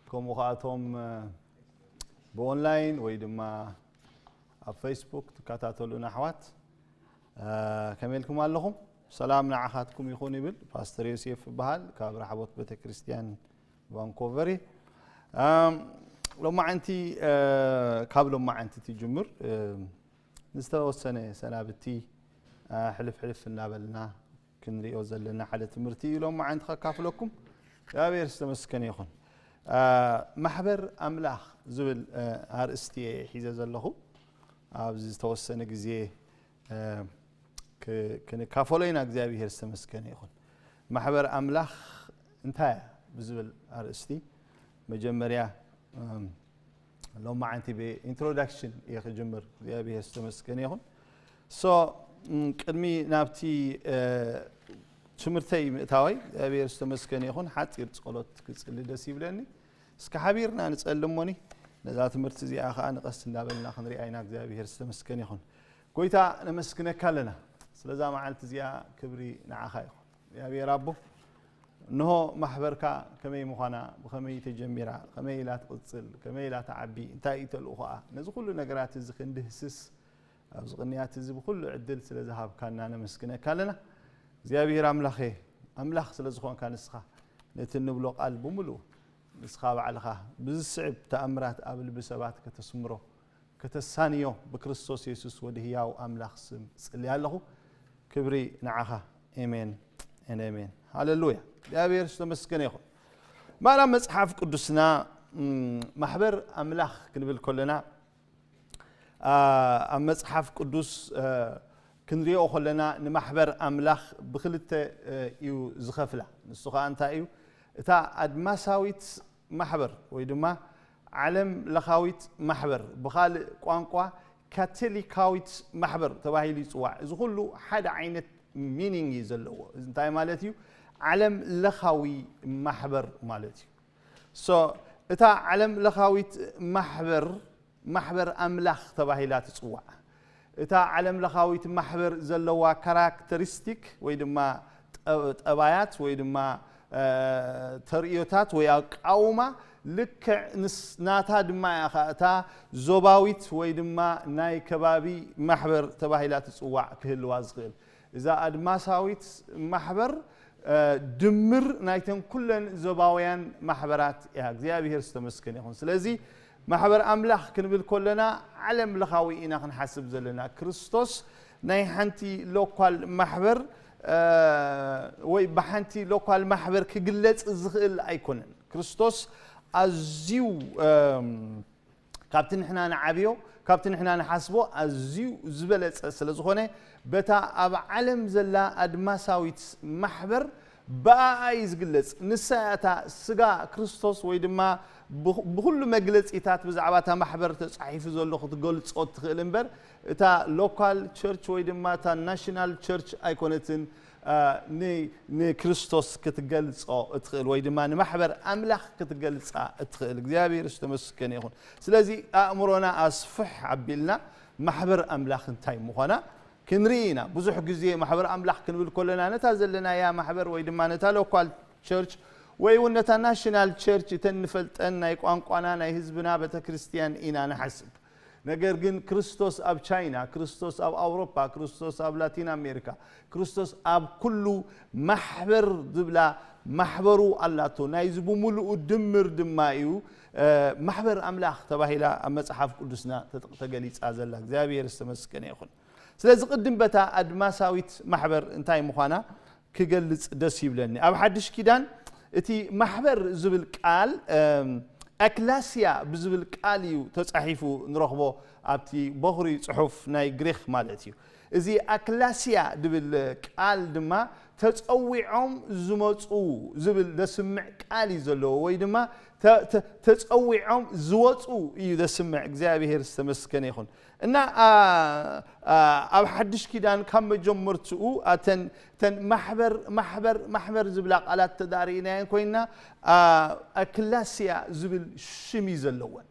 ከምኡ ከኣቶም፣ እ፣ ብኦንላይን ወይ ድማ ኣብ ፌስቡክ ትከታተሉና ኣሕዋት፣ እ፣ ከመይ ኢልኩም ኣለኹም? ሰላም ንዓኻትኩም ይኹን ይብል። ፓስተር ዮሴፍ ይበሃል፣ ካብ ራሕቦት ቤተ ክርስቲያን ቫንኮቨር እየ። እም፣ ሎማዓንቲ፣ እ፣ ካብ ሎማዓንቲ ትጅምር፣ እ፣ ንዝተወሰነ ሰናብቲ፣ እ፣ ሕልፍ ሕልፍ እናበልና ክንሪኦ ዘለና ሓደ ትምህርቲ እዩ ሎማዓንቲ ከካፍለኩም። እግዚኣብሔር ዝተመስገነ ይኹን። እ፣ ማሕበር ኣምላኽ ዝብል፣ እ፣ ኣርእስቲ እየ ሒዘ ዘለኹ። ኣብዚ ዝተወሰነ ግዜ፣ እ፣ ክ-፣ ክንካፈሎ ኢና። እግዚኣብሔር ዝተመስገነ ይኹን። ማሕበር ኣምላኽ እንታይ እያ ብዝብል ኣርእስቲ መጀመርያ፣ እም፣ ሎማዓንቲ ብኢንትሮዳክሽን እየ ክጅምር። እግዚኣብሔር ዝተመስገነ ይኹን። ሶ፣ እም፣ ቅድሚ ናብቲ፣ እ፣ ትምህርተይ ምእታወይ እግዚኣብሔር ዝተመስገነ ይኹን። ሓፂር ጸሎት ክጽሊ ደስ ይብለኒ። እስከ ሓቢርና ንጸሊ እሞኒ፣ ነዛ ትምህርቲ እዚኣ ኸዓ ንቐስ እንዳበልና ክንሪኣ ኢና። እግዚኣብሔር ዝተመስገነ ይኹን። ጎይታ ነመስግነካ ኣለና ስለዛ መዓልቲ እዚኣ፣ ክብሪ ንዓኻ ይኹን። እግዚኣብሔር ኣቦ፣ እንሆ ማሕበርካ ከመይ ምዃና፣ ብኸመይ ተጀሚራ፣ ከመይ ኢላ ትቕጽል፣ ከመይ ኢላ ትዓቢ፣ እንታይ እዩ ተልእኾኣ፣ ነዚ ኩሉ ነገራት እዚ ክንድህስስ ኣብዚ ቅንያት እዚ ብኹሉ ዕድል ስለ ዝሃብካና ነመስግነካ ኣለና። እግዚኣብሔር ኣምላኸ፣ ኣምላኽ ስለ ዝኾንካ ንስኻ ነቲ እንብሎ ቃል ብምሉኡ ንስኻ ባዕልኻ ብዝስዕብ ተኣምራት ኣብ ልቢ ሰባት ከተስምሮ፣ ከተሳንዮ ብክርስቶስ የሱስ ወዲ ህያው ኣምላኽ ስም ጽልያ ኣለኹ። ክብሪ ንዓኻ። ኤሜን ኤን ኤሜን። ሃሌሉያ። እግዚኣብሔር ዝተመስገነ ይኹን። ማራ መጽሓፍ ቅዱስና፣ እም፣ ማሕበር ኣምላኽ ክንብል ከለና፣ አ፣ ኣብ መጽሓፍ ቅዱስ፣ እ፣ ክንሪኦ ከለና ንማሕበር ኣምላኽ ብክልተ፣ እ፣ እዩ ዝኸፍላ። ንሱ ኸኣ እንታይ እዩ? እታ ኣድማሳዊት ማሕበር ወይ ድማ ዓለም ለኻዊት ማሕበር፣ ብኻልእ ቋንቋ ካቶሊካዊት ማሕበር ተባሂሉ ይጽዋዕ። እዚ ኩሉ ሓደ ዓይነት ሚኒንግ እዩ ዘለዎ። እዚ እንታይ ማለት እዩ? ዓለም ለኻዊ ማሕበር ማለት እዩ። ሶ፣ እታ ዓለም ለኻዊት ማሕበር፣ ማሕበር ኣምላኽ ተባሂላ ትጽዋዕ። እታ ዓለም ለኻዊት ማሕበር ዘለዋ ካራክተሪስቲክ ወይ ድማ ጠ-፣ ጠባያት ወይ ድማ፣ እ፣ ተርእዮታት ወይ ኣቃውማ ልክዕ ንስ-፣ ናታ ድማ እያ ኸኣ እታ ዞባዊት ወይ ድማ ናይ ከባቢ ማሕበር ተባሂላ ትጽዋዕ ክህልዋ ዝኽእል። እዛ ኣድማሳዊት ማሕበር፣ እ፣ ድምር ናይተን ኩለን ዞባውያን ማሕበራት እያ። እግዚኣብሔር ዝተመስገነ ይኹን። ስለዚ ማሕበር ኣምላኽ ክንብል ከለና ዓለም ለኻዊ ኢና ክንሓስብ ዘለና። ክርስቶስ ናይ ሓንቲ ሎኳል ማሕበር፣ እ፣ ወይ ብሓንቲ ሎኳል ማሕበር ክግለጽ ዝኽእል ኣይኮነን። ክርስቶስ ኣዝዩ፣ እም፣ ካብቲ ንሕና ንዓብዮ፣ ካብቲ ንሕና ንሓስቦ ኣዝዩ ዝበለጸ ስለ ዝኾነ፣ በታ ኣብ ዓለም ዘላ ኣድማሳዊት ማሕበር ብኣኣ እዩ ዝግለጽ። ንሳ እያ እታ ስጋ ክርስቶስ ወይ ድማ ብኹ-፣ ብኹሉ መግለጺታት ብዛዕባ እታ ማሕበር ተጻሒፉ ዘሎ ክትገልጾ እትኽእል እምበር፣ እታ ሎካል ቸርች ወይ ድማ እታ ናሽናል ቸርች ኣይኮነትን፣ አ፣ ን-፣ ንክርስቶስ ክትገልጾ እትኽእል ወይ ድማ ንማሕበር ኣምላኽ ክትገልጻ እትኽእል። እግዚኣብሔር ዝተመስገነ ይኹን። ስለዚ ኣእምሮና ኣስፍሕ ኣቢልና ማሕበር ኣምላኽ እንታይ ምዃና ክንርኢ ኢና። ብዙሕ ግዜ ማሕበር ኣምላኽ ክንብል ከለና ነታ ዘለናያ ማሕበር ወይ ድማ ነታ ሎካል ቸርች ወይ እውን ነታ ናሽናል ቸርች እተን ንፈልጠን ናይ ቋንቋና ናይ ህዝብና ቤተ ክርስቲያን ኢና ንሓስብ። ነገር ግን ክርስቶስ ኣብ ቻይና፣ ክርስቶስ ኣብ ኣውሮፓ፣ ክርስቶስ ኣብ ላቲን ኣሜሪካ፣ ክርስቶስ ኣብ ኩሉ ማሕበር ዝብላ ማሕበሩ ኣላቶ። ናይዚ ብምሉኡ ድምር ድማ እዩ፣ እ፣ ማሕበር ኣምላኽ ተባሂላ ኣብ መጽሓፍ ቅዱስና ተጠ-፣ ተገሊጻ ዘላ። እግዚኣብሔር ዝተመስገነ ይኹን። ስለዚ ቅድም በታ ኣድማሳዊት ማሕበር እንታይ ምዃና ክገልጽ ደስ ይብለኒ። ኣብ ሓድሽ ኪዳን እቲ ማሕበር ዝብል ቃል፣ እም፣ ኣክላስያ ብዝብል ቃል እዩ ተጻሒፉ ንረኽቦ፣ ኣብቲ በኹሪ ጽሑፍ ናይ ግሪኽ ማለት እዩ። እዚ ኣክላስያ ዝብል ቃል ድማ ተጸዊዖም ዝመጹ ዝብል ዘስምዕ ቃል እዩ ዘለዎ፣ ወይ ድማ ተ-፣ ተ-፣ ተጸዊዖም ዝወጹ እዩ ዘስምዕ። እግዚኣብሔር ዝተመስገነ ይኹን። እና፣ አ፣ አ፣ ኣብ ሓድሽ ኪዳን ካብ መጀመርትኡ፣ አ፣ ተን፣ ተን ማሕበር፣ ማሕበር፣ ማሕበር ዝብላ ቃላት ተዳርእናየን ኮይና፣ አ፣ ኣክላስያ ዝብል ሽም እዩ ዘለወን።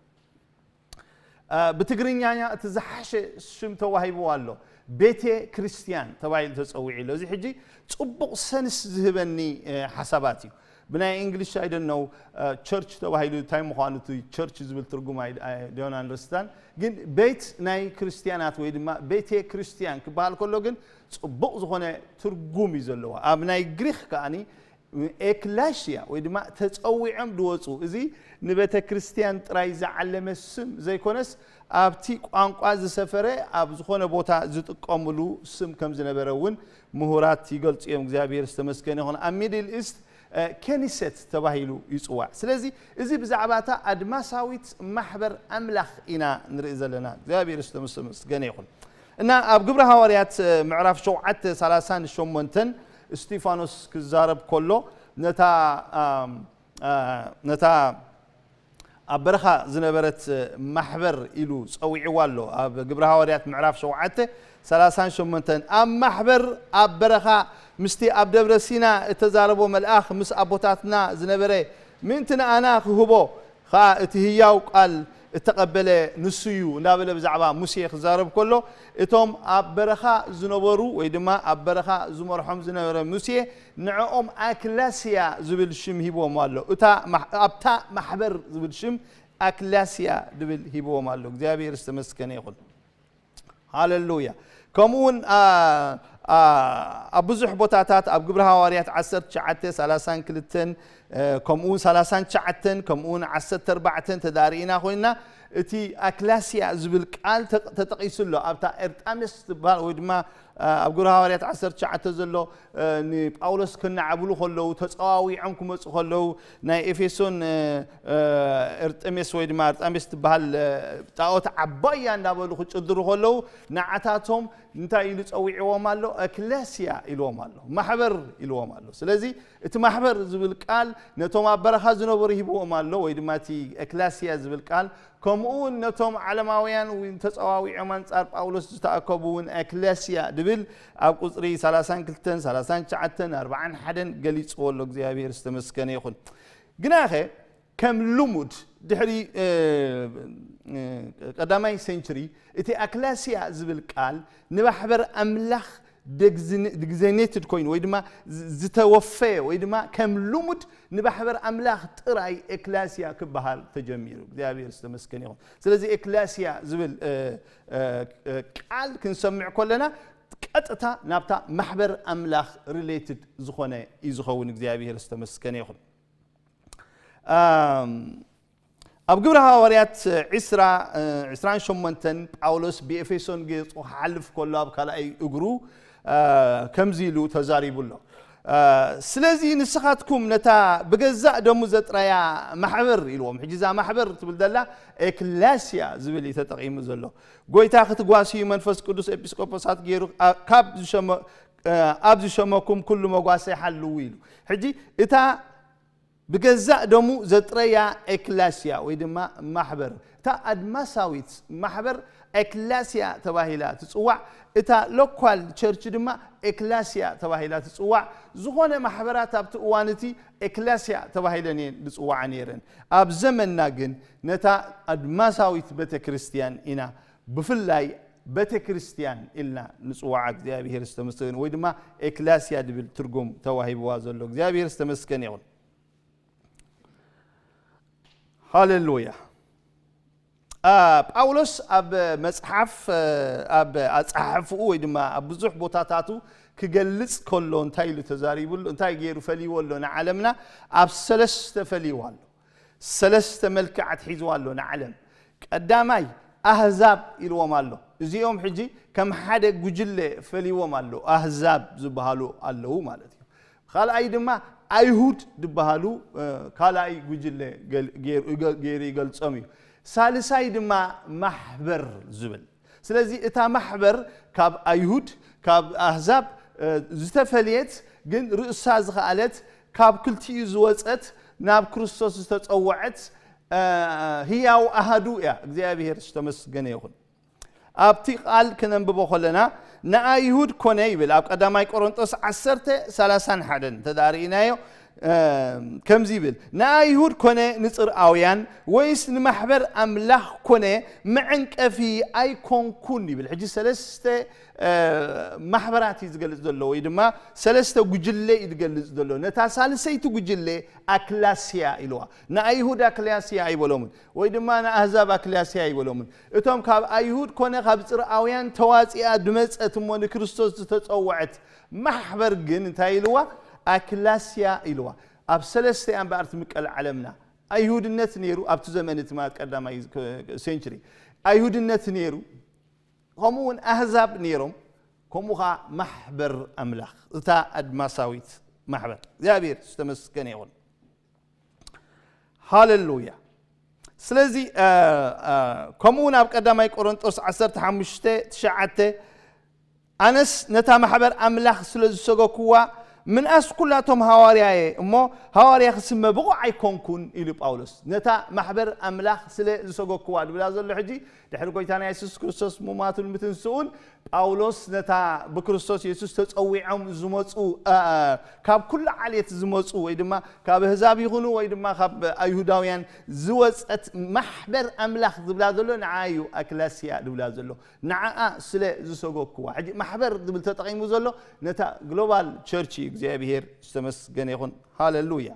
አ፣ ብትግርኛ እቲ ዝሓሸ ሽም ተዋሂብዎ ኣሎ። ቤተ ክርስቲያን ተባሂሉ ተጸዊዑ ኣሎ። እዚ ሕጂ ጽቡቕ ሰንስ ዝህበኒ ሓሳባት እዩ። ብናይ እንግሊሽ ኣይደነው ቸርች ተባሂሉ እንታይ ምዃኑ እቲ ቸርች ዝብል ትርጉም ዶን ኣንደርስታን። ግን ቤት ናይ ክርስቲያናት ወይ ድማ ቤተ ክርስቲያን ክበሃል ከሎ ግን ጽቡቕ ዝኾነ ትርጉም እዩ ዘለዎ። ኣብ ናይ ግሪክ ከኣኒ ኤክላሽያ ወይ ድማ ተጸዊዖም ድወፁ፣ እዚ ንቤተ ክርስቲያን ጥራይ ዝዓለመ ስም ዘይኮነስ ኣብቲ ቋንቋ ዝሰፈረ ኣብ ዝኾነ ቦታ ዝጥቀምሉ ስም ከም ዝነበረ እውን ምሁራት ይገልጹ እዮም። እግዚኣብሔር ዝተመስገነ ይኹን። ኣብ ሚድል ኢስት ከኒሰት ተባሂሉ ይጽዋዕ። ስለዚ እዚ ብዛዕባ እታ ኣድማሳዊት ማሕበር ኣምላኽ ኢና ንርኢ ዘለና። እግዚኣብሔር ዝተመስገነ ይኹን። እና ኣብ ግብረ ሃዋርያት ምዕራፍ ሸውዓተ ሰላሳን ሸሞንተን እስጢፋኖስ ክዛረብ ከሎ ነታ ነታ ኣብ በረኻ ዝነበረት ማሕበር ኢሉ ጸዊዕዋ ኣሎ። ኣብ ግብረ ሃዋርያት ምዕራፍ ሸውዓተ ሰላሳን ሸሞንተን ኣብ ማሕበር ኣብ በረኻ ምስቲ ኣብ ደብረ ሲና እተዛረቦ መልኣኽ ምስ ኣቦታትና ዝነበረ ምእንቲ ንኣና ክህቦ ኸኣ እቲ ህያው ቃል እተቐበለ ንሱ እዩ እንዳበለ ብዛዕባ ሙሴ ክዛረብ ከሎ እቶም ኣብ በረኻ ዝነበሩ ወይ ድማ ኣብ በረኻ ዝመርሖም ዝነበረ ሙሴ ንዕኦም ኣክላስያ ዝብል ሽም ሂብዎም ኣሎ። እታ ኣብታ ማሕበር ዝብል ሽም ኣክላስያ ዝብል ሂብዎም ኣሎ። እግዚኣብሔር ዝተመስገነ ይኹን። ሃሌሉያ። ከምኡ እውን ኣብ ብዙሕ ቦታታት ኣብ ግብረ ሃዋርያት ዓሰርተ ትሽዓተ ሰላሳን ክልተን ከምኡ እውን ሰላሳን ትሽዓተን ከምኡ እውን ዓሰርተ ኣርባዕተን ተዳርኢና ኮይና እቲ ኣክላስያ ዝብል ቃል ተጠቂሱ ኣሎ። ኣብታ ኤርጣሜስ ትበሃል ወይ ድማ ኣብ ግብረ ሃዋርያት ዓሰርተ ትሽዓተ ዘሎ ንጳውሎስ ክነዓብሉ ከለዉ ተፀዋዊዖም ክመፁ ከለዉ ናይ ኤፌሶን ኤርጠሜስ ወይ ድማ ኤርጣሜስ ትበሃል ጣዖት ዓባያ እንዳበሉ ክጭድሩ ከለዉ ንዓታቶም እንታይ ኢሉ ጸዊዕዎም ኣሎ? ኤክለስያ ኢልዎም ኣሎ፣ ማሕበር ኢልዎም ኣሎ። ስለዚ እቲ ማሕበር ዝብል ቃል ነቶም ኣብ በረኻ ዝነበሩ ሂብዎም ኣሎ፣ ወይ ድማ እቲ ኤክለስያ ዝብል ቃል ከምኡ እውን ነቶም ዓለማውያን እውን ተጸዋዊዖም ኣንጻር ጳውሎስ ዝተኣከቡ እውን ኤክለስያ ድብል ኣብ ቁጽሪ ሰላሳን ክልተን፣ ሰላሳን ትሽዓተን፣ ኣርባዓን ሓደን ገሊጽዎ ኣሎ። እግዚኣብሔር ዝተመስገነ ይኹን። ግናኸ ከም ልሙድ ድሕሪ ቀዳማይ ሴንቹሪ እቲ ኣክላስያ ዝብል ቃል ንማሕበር ኣምላኽ ዲግዜኔትድ ኮይኑ ወይ ድማ ዝተወፈየ ወይ ድማ ከም ልሙድ ንማሕበር ኣምላኽ ጥራይ ኤክላስያ ክበሃል ተጀሚሩ። እግዚኣብሔር ዝተመስገነ ይኹን። ስለዚ ኤክላስያ ዝብል ቃል ክንሰምዕ ከለና ቀጥታ ናብታ ማሕበር ኣምላኽ ሪሌትድ ዝኾነ እዩ ዝኸውን። እግዚኣብሔር ዝተመስገነ ይኹን። ኣብ ግብረ ሃዋርያት ዕስራ ዕስራን ሸሞንተን ጳውሎስ ብኤፌሶን ገይሩ ክሓልፍ ከሎ ኣብ ካልኣይ እግሩ ከምዚ ኢሉ ተዛሪቡ ኣሎ። ስለዚ ንስኻትኩም ነታ ብገዛእ ደሙ ዘጥረያ ማሕበር ኢልዎም። ሕጂ እዛ ማሕበር ትብል ዘላ ኤክላስያ ዝብል እዩ ተጠቒሙ ዘሎ። ጎይታ ክትጓስዩ መንፈስ ቅዱስ ኤጲስቆጶሳት ገይሩ ካብ ዝሸመ ኣብ ዝሸመኩም ኩሉ መጓሰ ሓልዉ ኢሉ። ሕጂ እታ ብገዛእ ደሙ ዘጥረያ ኤክላስያ ወይ ድማ ማሕበር እታ ኣድማሳዊት ማሕበር ኤክላስያ ተባሂላ ትጽዋዕ። እታ ሎኳል ቸርች ድማ ኤክላስያ ተባሂላ ትጽዋዕ። ዝኾነ ማሕበራት ኣብቲ እዋን እቲ ኤክላስያ ተባሂለን እየን ዝጽዋዓ ነይረን። ኣብ ዘመንና ግን ነታ ኣድማሳዊት ቤተ ክርስቲያን ኢና ብፍላይ ቤተ ክርስቲያን ኢልና ንጽዋዓ። እግዚኣብሔር ዝተመስገን ወይ ድማ ኤክላስያ ድብል ትርጉም ተዋሂብዋ ዘሎ። እግዚኣብሔር ዝተመስገን ይኹን። ሃሌሉያ። ጳውሎስ ኣብ መጽሓፍ ኣብ ኣጻሕፍኡ ወይ ድማ ኣብ ብዙሕ ቦታታቱ ክገልጽ ከሎ እንታይ ኢሉ ተዛሪቡ ኣሎ? እንታይ ገይሩ ፈልይዎ ኣሎ ንዓለምና? ኣብ ሰለስተ ፈልይዎ ኣሎ። ሰለስተ መልክዓት ሒዝዋ ኣሎ ንዓለም። ቀዳማይ ኣህዛብ ኢልዎም ኣሎ። እዚኦም ሕጂ ከም ሓደ ጉጅለ ፈልይዎም ኣሎ። ኣህዛብ ዝበሃሉ ኣለዉ ማለት እዩ። ካልኣይ ድማ ኣይሁድ ዝበሃሉ ካልኣይ ጉጅለ ገይሩ ይገልጾም እዩ። ሳልሳይ ድማ ማሕበር ዝብል። ስለዚ እታ ማሕበር ካብ ኣይሁድ ካብ ኣህዛብ ዝተፈልየት ግን ርእሳ ዝኸኣለት ካብ ክልቲኡ ዝወፀት ናብ ክርስቶስ ዝተፀወዐት ህያው ኣሃዱ እያ። እግዚኣብሔር ዝተመስገነ ይኹን። ኣብቲ ቃል ክነንብቦ ከለና ንኣይሁድ ኮነ ይብል ኣብ ቀዳማይ ቆሮንጦስ ዓሰርተ ሰላሳን ሓደን ተዳርኢናዮ። ከምዚ ይብል፣ ንኣይሁድ ኮነ ንጽርኣውያን ወይስ ንማሕበር ኣምላኽ ኮነ መዐንቀፊ ኣይኮንኩን ይብል። ሕጂ ሰለስተ ማሕበራት እዩ ዝገልጽ ዘሎ፣ ወይ ድማ ሰለስተ ጉጅለ እዩ ዝገልጽ ዘሎ። ነታ ሳልሰይቲ ጉጅለ ኣክላስያ ኢልዋ። ንኣይሁድ ኣክላስያ ኣይበሎምን፣ ወይ ድማ ንኣህዛብ ኣክላስያ ኣይበሎምን። እቶም ካብ ኣይሁድ ኮነ ካብ ጽርኣውያን ተዋጺኣ ዝመጸት እሞ ንክርስቶስ ዝተጸውዐት ማሕበር ግን እንታይ ኢልዋ? ኣክላስያ ኢልዋ። ኣብ ሰለስተ እያ እምበኣር ትምቀል ዓለምና። ኣይሁድነት ነይሩ ኣብቲ ዘመን እቲ ማለት ቀዳማይ ሴንቸሪ። ኣይሁድነት ነይሩ፣ ከምኡ እውን ኣህዛብ ነይሮም፣ ከምኡ ኸዓ ማሕበር ኣምላኽ፣ እታ ኣድማሳዊት ማሕበር። እግዚኣብሔር ዝተመስገነ ይኹን። ሃሌሉያ። ስለዚ ከምኡ እውን ኣብ ቀዳማይ ቆሮንጦስ ዓሰርተ ሓሙሽተ ትሽዓተ ኣነስ ነታ ማሕበር ኣምላኽ ስለ ዝሰገኩዋ ምንኣስ ኩላቶም ሃዋርያየ እሞ ሃዋርያ ክስመ ብቑዕ ኣይኮንኩን ኢሉ ጳውሎስ። ነታ ማሕበር ኣምላኽ ስለ ዝሰገኩዋ ድብላ ዘሎ ሕጂ ድሕሪ ጎይታና የሱስ ክርስቶስ ሙማቱን ምትንስኡን ጳውሎስ ነታ ብክርስቶስ የሱስ ተጸዊዖም ዝመጹ ካብ ኩሉ ዓሌት ዝመጹ ወይ ድማ ካብ ኣህዛብ ይኹኑ ወይ ድማ ካብ ኣይሁዳውያን ዝወጸት ማሕበር ኣምላኽ ዝብላ ዘሎ ንዓ እዩ ኣክላስያ ዝብላ ዘሎ። ንዓኣ ስለ ዝሰገኩዋ። ሕጂ ማሕበር ዝብል ተጠቒሙ ዘሎ ነታ ግሎባል ቸርች እዩ። እግዚኣብሔር ዝተመስገነ ይኹን። ሃሌሉያ።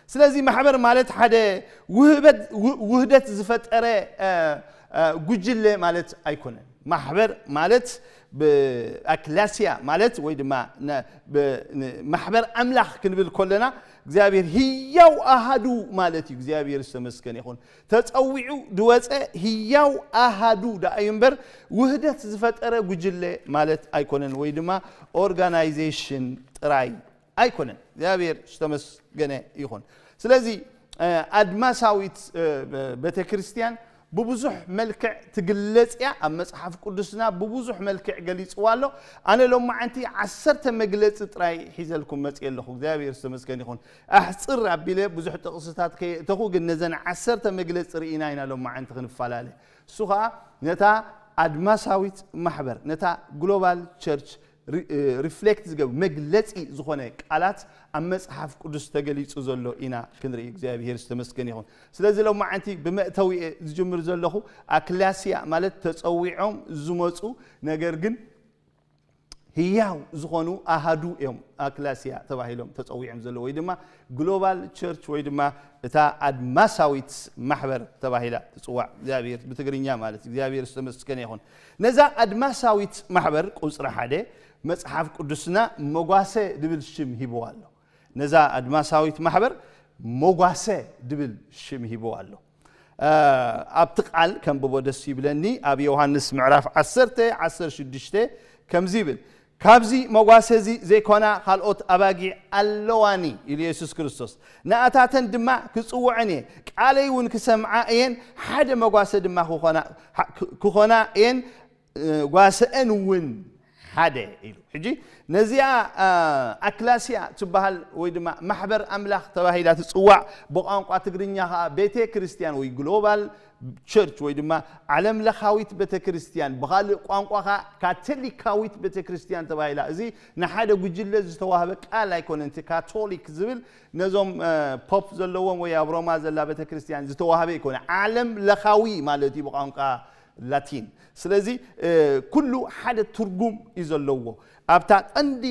ስለዚ ማሕበር ማለት ሓደ ውህደት ዝፈጠረ ጉጅለ ማለት ኣይኮነን። ማሕበር ማለት ኣክላስያ ማለት ወይ ድማ ማሕበር ኣምላኽ ክንብል ከለና እግዚኣብሔር ህያው ኣሃዱ ማለት እዩ። እግዚኣብሔር ዝተመስገነ ይኹን። ተጸዊዑ ድወፀ ህያው ኣሃዱ ደኣ እዩ እምበር ውህደት ዝፈጠረ ጉጅለ ማለት ኣይኮነን፣ ወይ ድማ ኦርጋናይዜሽን ጥራይ ኣይኮነን። እግዚኣብሔር ዝተመስገነ ይኹን። ስለዚ ኣድማሳዊት ቤተ ክርስቲያን ብብዙሕ መልክዕ ትግለጽ እያ። ኣብ መጽሓፍ ቅዱስና ብብዙሕ መልክዕ ገሊጽዋ ኣሎ። ኣነ ሎማዓንቲ ዓሰርተ መግለጺ ጥራይ ሒዘልኩም መጽእ ኣለኹ። እግዚኣብሔር ዝተመስገን ይኹን። ኣሕጽር ኣቢለ ብዙሕ ጥቕስታት ከየእተኹ ግን ነዘን ዓሰርተ መግለጺ ርኢና ኢና ሎማዓንቲ ክንፈላለ። እሱ ኸዓ ነታ ኣድማሳዊት ማሕበር ነታ ግሎባል ቸርች ሪፍሌክት ዝገብር መግለጺ ዝኾነ ቃላት ኣብ መጽሓፍ ቅዱስ ተገሊጹ ዘሎ ኢና ክንርኢ። እግዚኣብሔር ዝተመስገን ይኹን። ስለዚ ሎማዓንቲ ብመእተዊ እየ ዝጅምር ዘለኹ። ኣክላስያ ማለት ተጸዊዖም ዝመጹ ነገር ግን ህያው ዝኾኑ ኣሃዱ እዮም ኣክላስያ ተባሂሎም ተጸዊዖም ዘለዉ ወይ ድማ ግሎባል ቸርች ወይ ድማ እታ ኣድማሳዊት ማሕበር ተባሂላ ትጽዋዕ እግዚኣብሔር ብትግርኛ ማለት እግዚኣብሔር ዝተመስገነ ይኹን። ነዛ ኣድማሳዊት ማሕበር ቁጽሪ ሓደ መጽሓፍ ቅዱስና መጓሰ ድብል ሽም ሂብዋ ኣሎ። ነዛ ኣድማሳዊት ማሕበር መጓሰ ድብል ሽም ሂብዋ ኣሎ። ኣብቲ ቃል ከንብቦ ደስ ይብለኒ። ኣብ ዮሃንስ ምዕራፍ ዓሰርተ ዓሰርተ ሽዱሽተ ከምዚ ይብል፣ ካብዚ መጓሰ እዚ ዘይኮና ካልኦት ኣባጊዕ ኣለዋኒ ኢሉ የሱስ ክርስቶስ። ንኣታተን ድማ ክጽውዐን እየ፣ ቃለይ እውን ክሰምዓ እየን፣ ሓደ መጓሰ ድማ ክኾና እየን፣ ጓሰአን እውን ሓደ ኢሉ። ሕጂ ነዚኣ ኣክላስያ ትበሃል ወይ ድማ ማሕበር ኣምላኽ ተባሂላ ትጽዋዕ፣ ብቋንቋ ትግርኛ ከዓ ቤተ ክርስቲያን ወይ ግሎባል ቸርች ወይ ድማ ዓለም ለኻዊት ቤተ ክርስቲያን፣ ብኻልእ ቋንቋ ከዓ ካቶሊካዊት ቤተ ክርስቲያን ተባሂላ። እዚ ንሓደ ጉጅለ ዝተዋህበ ቃል ኣይኮነን። እቲ ካቶሊክ ዝብል ነዞም ፖፕ ዘለዎም ወይ ኣብ ሮማ ዘላ ቤተ ክርስቲያን ዝተዋህበ ኣይኮነ፣ ዓለም ለኻዊ ማለት እዩ ብቋንቋ ላቲን። ስለዚ ኩሉ ሓደ ትርጉም እዩ ዘለዎ። ኣብታ ቀንዲ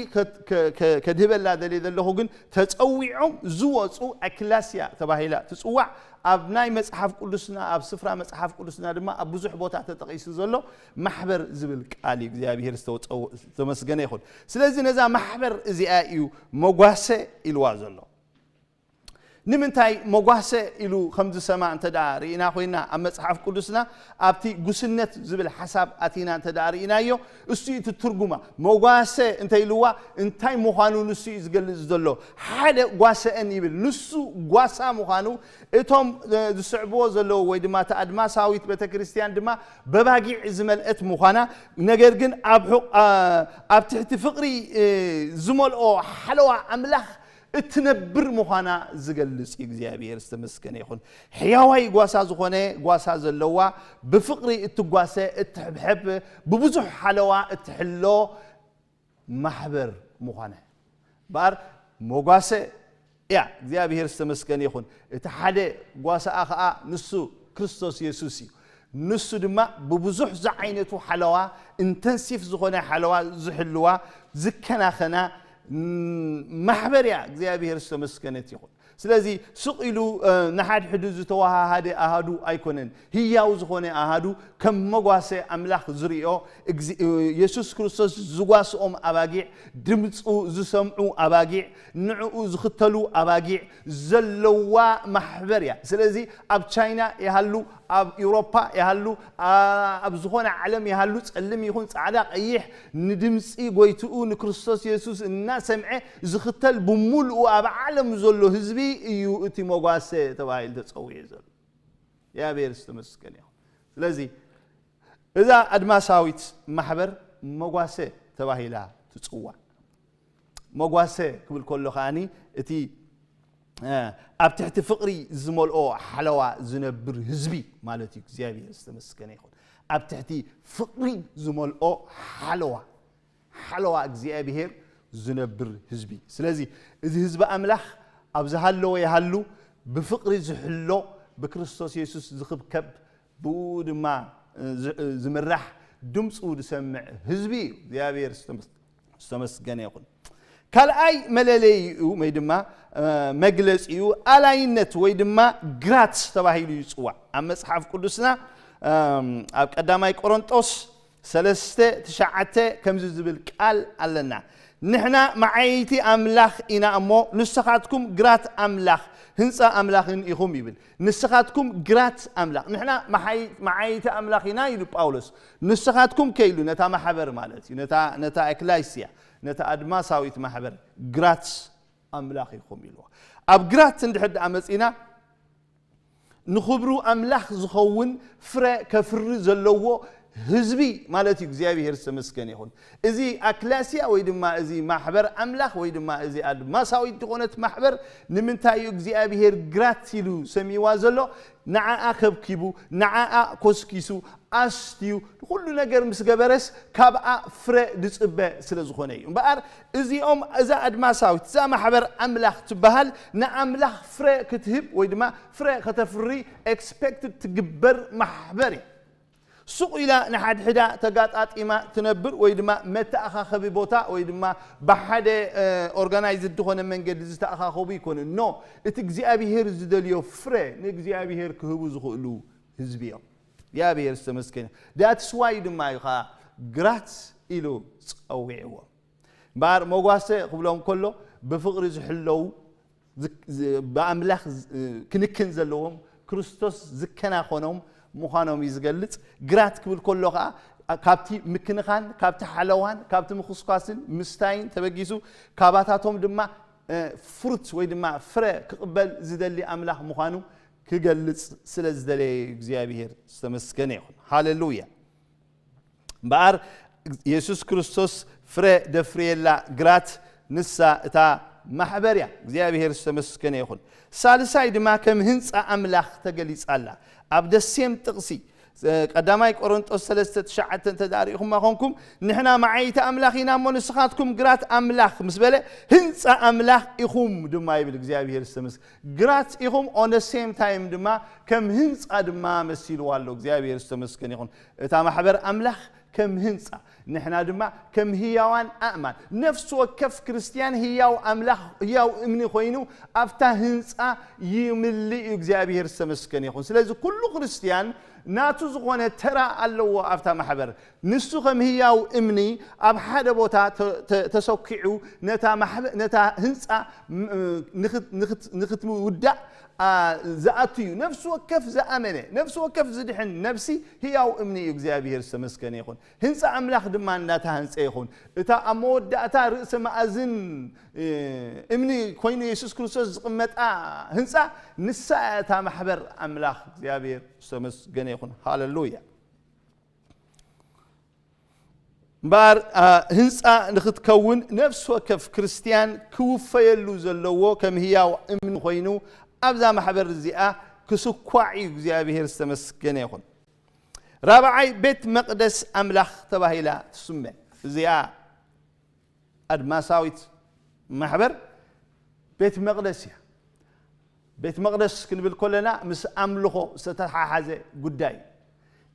ከድህበላ ደልየ ዘለኹ ግን ተጸዊዖም ዝወፁ ኣክላስያ ተባሂላ ትፅዋዕ። ኣብ ናይ መፅሓፍ ቅዱስና ኣብ ስፍራ መፅሓፍ ቅዱስና ድማ ኣብ ብዙሕ ቦታ ተጠቒሱ ዘሎ ማሕበር ዝብል ቃል እዩ እግዚኣብሔር ዝተመስገነ ይኹን። ስለዚ ነዛ ማሕበር እዚኣ እዩ መጓሰ ኢልዋ ዘሎ። ንምንታይ መጓሰ ኢሉ ከም ዝሰማ እንተ ደኣ ርኢና ኮይና ኣብ መጽሓፍ ቅዱስና ኣብቲ ጉስነት ዝብል ሓሳብ ኣቲና እንተ ደኣ ርኢናዮ እሱ እዩ እቲ ትርጉማ። መጓሰ እንተ ኢልዋ እንታይ ምዃኑ ንሱ እዩ ዝገልጽ ዘሎ። ሓደ ጓሰአን ይብል። ንሱ ጓሳ ምዃኑ እቶም ዝስዕብዎ ዘለዉ ወይ ድማ እቲ ኣድማሳዊት ቤተ ክርስቲያን ድማ በባጊዕ ዝመልአት ምዃና ነገር ግን ኣብ ኣብ ትሕቲ ፍቕሪ ዝመልኦ ሓለዋ ኣምላኽ እትነብር ምዃና ዝገልጽ እዩ። እግዚኣብሔር ዝተመስገነ ይኹን። ሕያዋይ ጓሳ ዝኾነ ጓሳ ዘለዋ ብፍቕሪ እትጓሰ እትሕብሕብ ብብዙሕ ሓለዋ እትሕሎ ማሕበር ምዃነ እምበኣር መጓሰ እያ። እግዚኣብሔር ዝተመስገነ ይኹን። እቲ ሓደ ጓሳኣ ኸዓ ንሱ ክርስቶስ የሱስ እዩ። ንሱ ድማ ብብዙሕ ዝዓይነቱ ሓለዋ፣ ኢንተንሲቭ ዝኾነ ሓለዋ ዝሕልዋ፣ ዝከናኸና ማሕበር እያ። እግዚኣብሔር ዝተመስገነት ይኹን። ስለዚ ስቕ ኢሉ ንሓድሕዱ ዝተወሃሃደ ኣሃዱ ኣይኮነን። ህያው ዝኾነ ኣሃዱ ከም መጓሰ ኣምላኽ ዝርእዮ፣ የሱስ ክርስቶስ ዝጓስኦም ኣባጊዕ፣ ድምፁ ዝሰምዑ ኣባጊዕ፣ ንዕኡ ዝኽተሉ ኣባጊዕ ዘለዋ ማሕበር እያ። ስለዚ ኣብ ቻይና ይሃሉ፣ ኣብ ኤውሮፓ ይሃሉ፣ ኣብ ዝኾነ ዓለም ይሃሉ፣ ፀልም ይኹን ፃዕዳ፣ ቀይሕ፣ ንድምፂ ጎይትኡ ንክርስቶስ የሱስ እናሰምዐ ዝኽተል ብምሉኡ ኣብ ዓለም ዘሎ ህዝቢ እዩ እቲ መጓሰ ተባሂሉ ተፀዊዑ ዘሎ። እግዚኣብሔር ዝተመስገነ ይኹን። ስለዚ እዛ ኣድማሳዊት ማሕበር መጓሰ ተባሂላ ትፅዋዕ። መጓሰ ክብል ከሎ ከዓኒ እቲ ኣብ ትሕቲ ፍቕሪ ዝመልኦ ሓለዋ ዝነብር ህዝቢ ማለት እዩ። እግዚኣብሔር ዝተመስገነ ይኹን። ኣብ ትሕቲ ፍቕሪ ዝመልኦ ሓለዋ ሓለዋ እግዚኣብሔር ዝነብር ህዝቢ። ስለዚ እዚ ህዝቢ ኣምላኽ ኣብ ዝሃለወ ይሃሉ፣ ብፍቕሪ ዝሕሎ፣ ብክርስቶስ የሱስ ዝኽብከብ፣ ብኡ ድማ ዝምራሕ፣ ድምፁ ዝሰምዕ ህዝቢ እዩ። እግዚኣብሔር ዝተመስገነ ይኹን። ካልኣይ መለለይኡ ወይ ድማ መግለፂኡ ኣላይነት ወይ ድማ ግራት ተባሂሉ ይፅዋዕ። ኣብ መፅሓፍ ቅዱስና ኣብ ቀዳማይ ቆሮንጦስ ሰለስተ ትሽዓተ ከምዚ ዝብል ቃል ኣለና። ንሕና መዓይቲ ኣምላኽ ኢና እሞ ንስኻትኩም ግራት ኣምላኽ ህንፃ ኣምላኽን ኢኹም ይብል። ንስኻትኩም ግራት ኣምላኽ። ንሕና መዓይቲ ኣምላኽ ኢና ኢሉ ጳውሎስ። ንስኻትኩም ከ ኢሉ ነታ ማሕበር ማለት እዩ። ነታ ነታ ኤክላይስያ፣ ነታ ኣድማሳዊት ማሕበር ግራት ኣምላኽ ኢኹም ኢልዎ። ኣብ ግራት እንድሕር ደኣ መፂና ንኽብሩ ኣምላኽ ዝኸውን ፍረ ከፍሪ ዘለዎ ህዝቢ ማለት እዩ። እግዚኣብሔር ዝተመስገነ ይኹን። እዚ ኣክላስያ ወይ ድማ እዚ ማሕበር ኣምላኽ ወይ ድማ እዚ ኣድማሳዊት ዝኾነት ማሕበር ንምንታይ እዩ እግዚኣብሔር ግራት ኢሉ ሰሚዋ ዘሎ? ንዓኣ ከብኪቡ፣ ንዓኣ ኮስኪሱ፣ ኣስትዩ፣ ንኹሉ ነገር ምስ ገበረስ ካብኣ ፍረ ድጽበ ስለ ዝኾነ እዩ። እምበኣር እዚኦም፣ እዛ ኣድማሳዊት፣ እዛ ማሕበር ኣምላኽ ትበሃል ንኣምላኽ ፍረ ክትህብ ወይ ድማ ፍረ ከተፍሪ ኤክስፔክትድ ትግበር ማሕበር እያ። ሱቕ ኢላ ንሓድሕዳ ተጋጣጢማ ትነብር ወይ ድማ መተኣኻኸቢ ቦታ ወይ ድማ ብሓደ ኦርጋናይዝድ ዝኾነ መንገዲ ዝተኣኻኸቡ ይኮኑ። ኖ፣ እቲ እግዚኣብሄር ዝደልዮ ፍረ ንእግዚኣብሄር ክህቡ ዝኽእሉ ህዝቢ እዮም። እግዚኣብሄር ዝተመስገነ። ዳትስ ዋይ ድማ እዩ ከዓ ግራት ኢሉ ጸዊዕዎም። እምበኣር መጓሰ ክብሎም ከሎ ብፍቕሪ ዝሕለዉ ዝ- ዝ- ብኣምላኽ ዝ- ክንክን ዘለዎም ክርስቶስ ዝከናኸኖም ምዃኖም እዩ ዝገልጽ። ግራት ክብል ከሎ ኸዓ ካብቲ ምክንኻን፣ ካብቲ ሓለዋን፣ ካብቲ ምኹስኳስን ምስታይን ተበጊሱ ካባታቶም ድማ እ፣ ፍሩት ወይ ድማ ፍረ ክቕበል ዝደሊ ኣምላኽ ምዃኑ ክገልጽ ስለ ዝደለየ እግዚኣብሔር ዝተመስገነ ይኹን። ሃሌሉያ። እምበኣር የሱስ ክርስቶስ ፍረ ደፍርየላ ግራት ንሳ እታ ማሕበር እያ። እግዚኣብሔር ዝተመስገነ ይኹን። ሳልሳይ ድማ ከም ህንፃ ኣምላኽ ተገሊጻ ኣላ። ኣብ ደሴም ጥቕሲ ቀዳማይ ቆሮንጦስ ሰለስተ ትሽዓተ እንተ ደኣ ርኢኹማ ኾንኩም፣ ንሕና መዓይቲ ኣምላኽ ኢና እሞ ንስኻትኩም ግራት ኣምላኽ ምስ በለ፣ ህንፃ ኣምላኽ ኢኹም ድማ ይብል እግዚኣብሔር ዝተመስ-፣ ግራት ኢኹም፣ on the same time ድማ ከም ህንፃ ድማ መሲልዋ ኣሎ። እግዚኣብሔር ዝተመስገን ይኹን። እታ ማሕበር ኣምላኽ ከም ህንፃ፣ ንሕና ድማ ከም ህያዋን ኣእማን። ነፍሲ ወከፍ ክርስትያን ህያው ኣምላኽ፣ ህያው እምኒ ኮይኑ ኣብታ ህንፃ ይምልእ እዩ። እግዚኣብሔር ዝተመስገነ ይኹን። ስለዚ ኩሉ ክርስትያን ናቱ ዝኾነ ተራ ኣለዎ ኣብታ ማሕበር። ንሱ ከም ህያው እምኒ ኣብ ሓደ ቦታ ተ-፣ ተ-፣ ተሰኪዑ ነታ ማሕበ-፣ ነታ ህንፃ ም-፣ ንኽት-፣ ንኽት-፣ ንኽትውዳእ፣ ኣ፣ ዝኣቱ እዩ። ነፍሲ ወከፍ ዝኣመነ፣ ነፍሲ ወከፍ ዝድሕን ነፍሲ ህያው እምኒ እዩ። እግዚኣብሔር ዝተመስገነ ይኹን። ህንፃ ኣምላኽ ድማ እንዳተሃንፀ ይኹን። እታ ኣብ መወዳእታ ርእሰ መኣዝን፣ እ፣ እምኒ ኮይኑ የሱስ ክርስቶስ ዝቕመጣ ህንፃ ንሳ እያ እታ ማሕበር ኣምላኽ። እግዚኣብሔር ዝተመስገነ ይኹን። ሃሌሉያ። እምበኣር፣ ኣ፣ ህንፃ ንኽትከውን ነፍሲ ወከፍ ክርስትያን ክውፈየሉ ዘለዎ ከም ህያው እምኒ ኮይኑ ኣብዛ ማሕበር እዚኣ ክስኳዕ እዩ። እግዚኣብሔር ዝተመስገነ ይኹን። ራብዓይ ቤት መቕደስ ኣምላኽ ተባሂላ ትስመ። እዚኣ ኣድማሳዊት ማሕበር ቤት መቕደስ እያ። ቤት መቕደስ ክንብል ከለና ምስ ኣምልኾ ዝተተሓሓዘ ጉዳይ እዩ።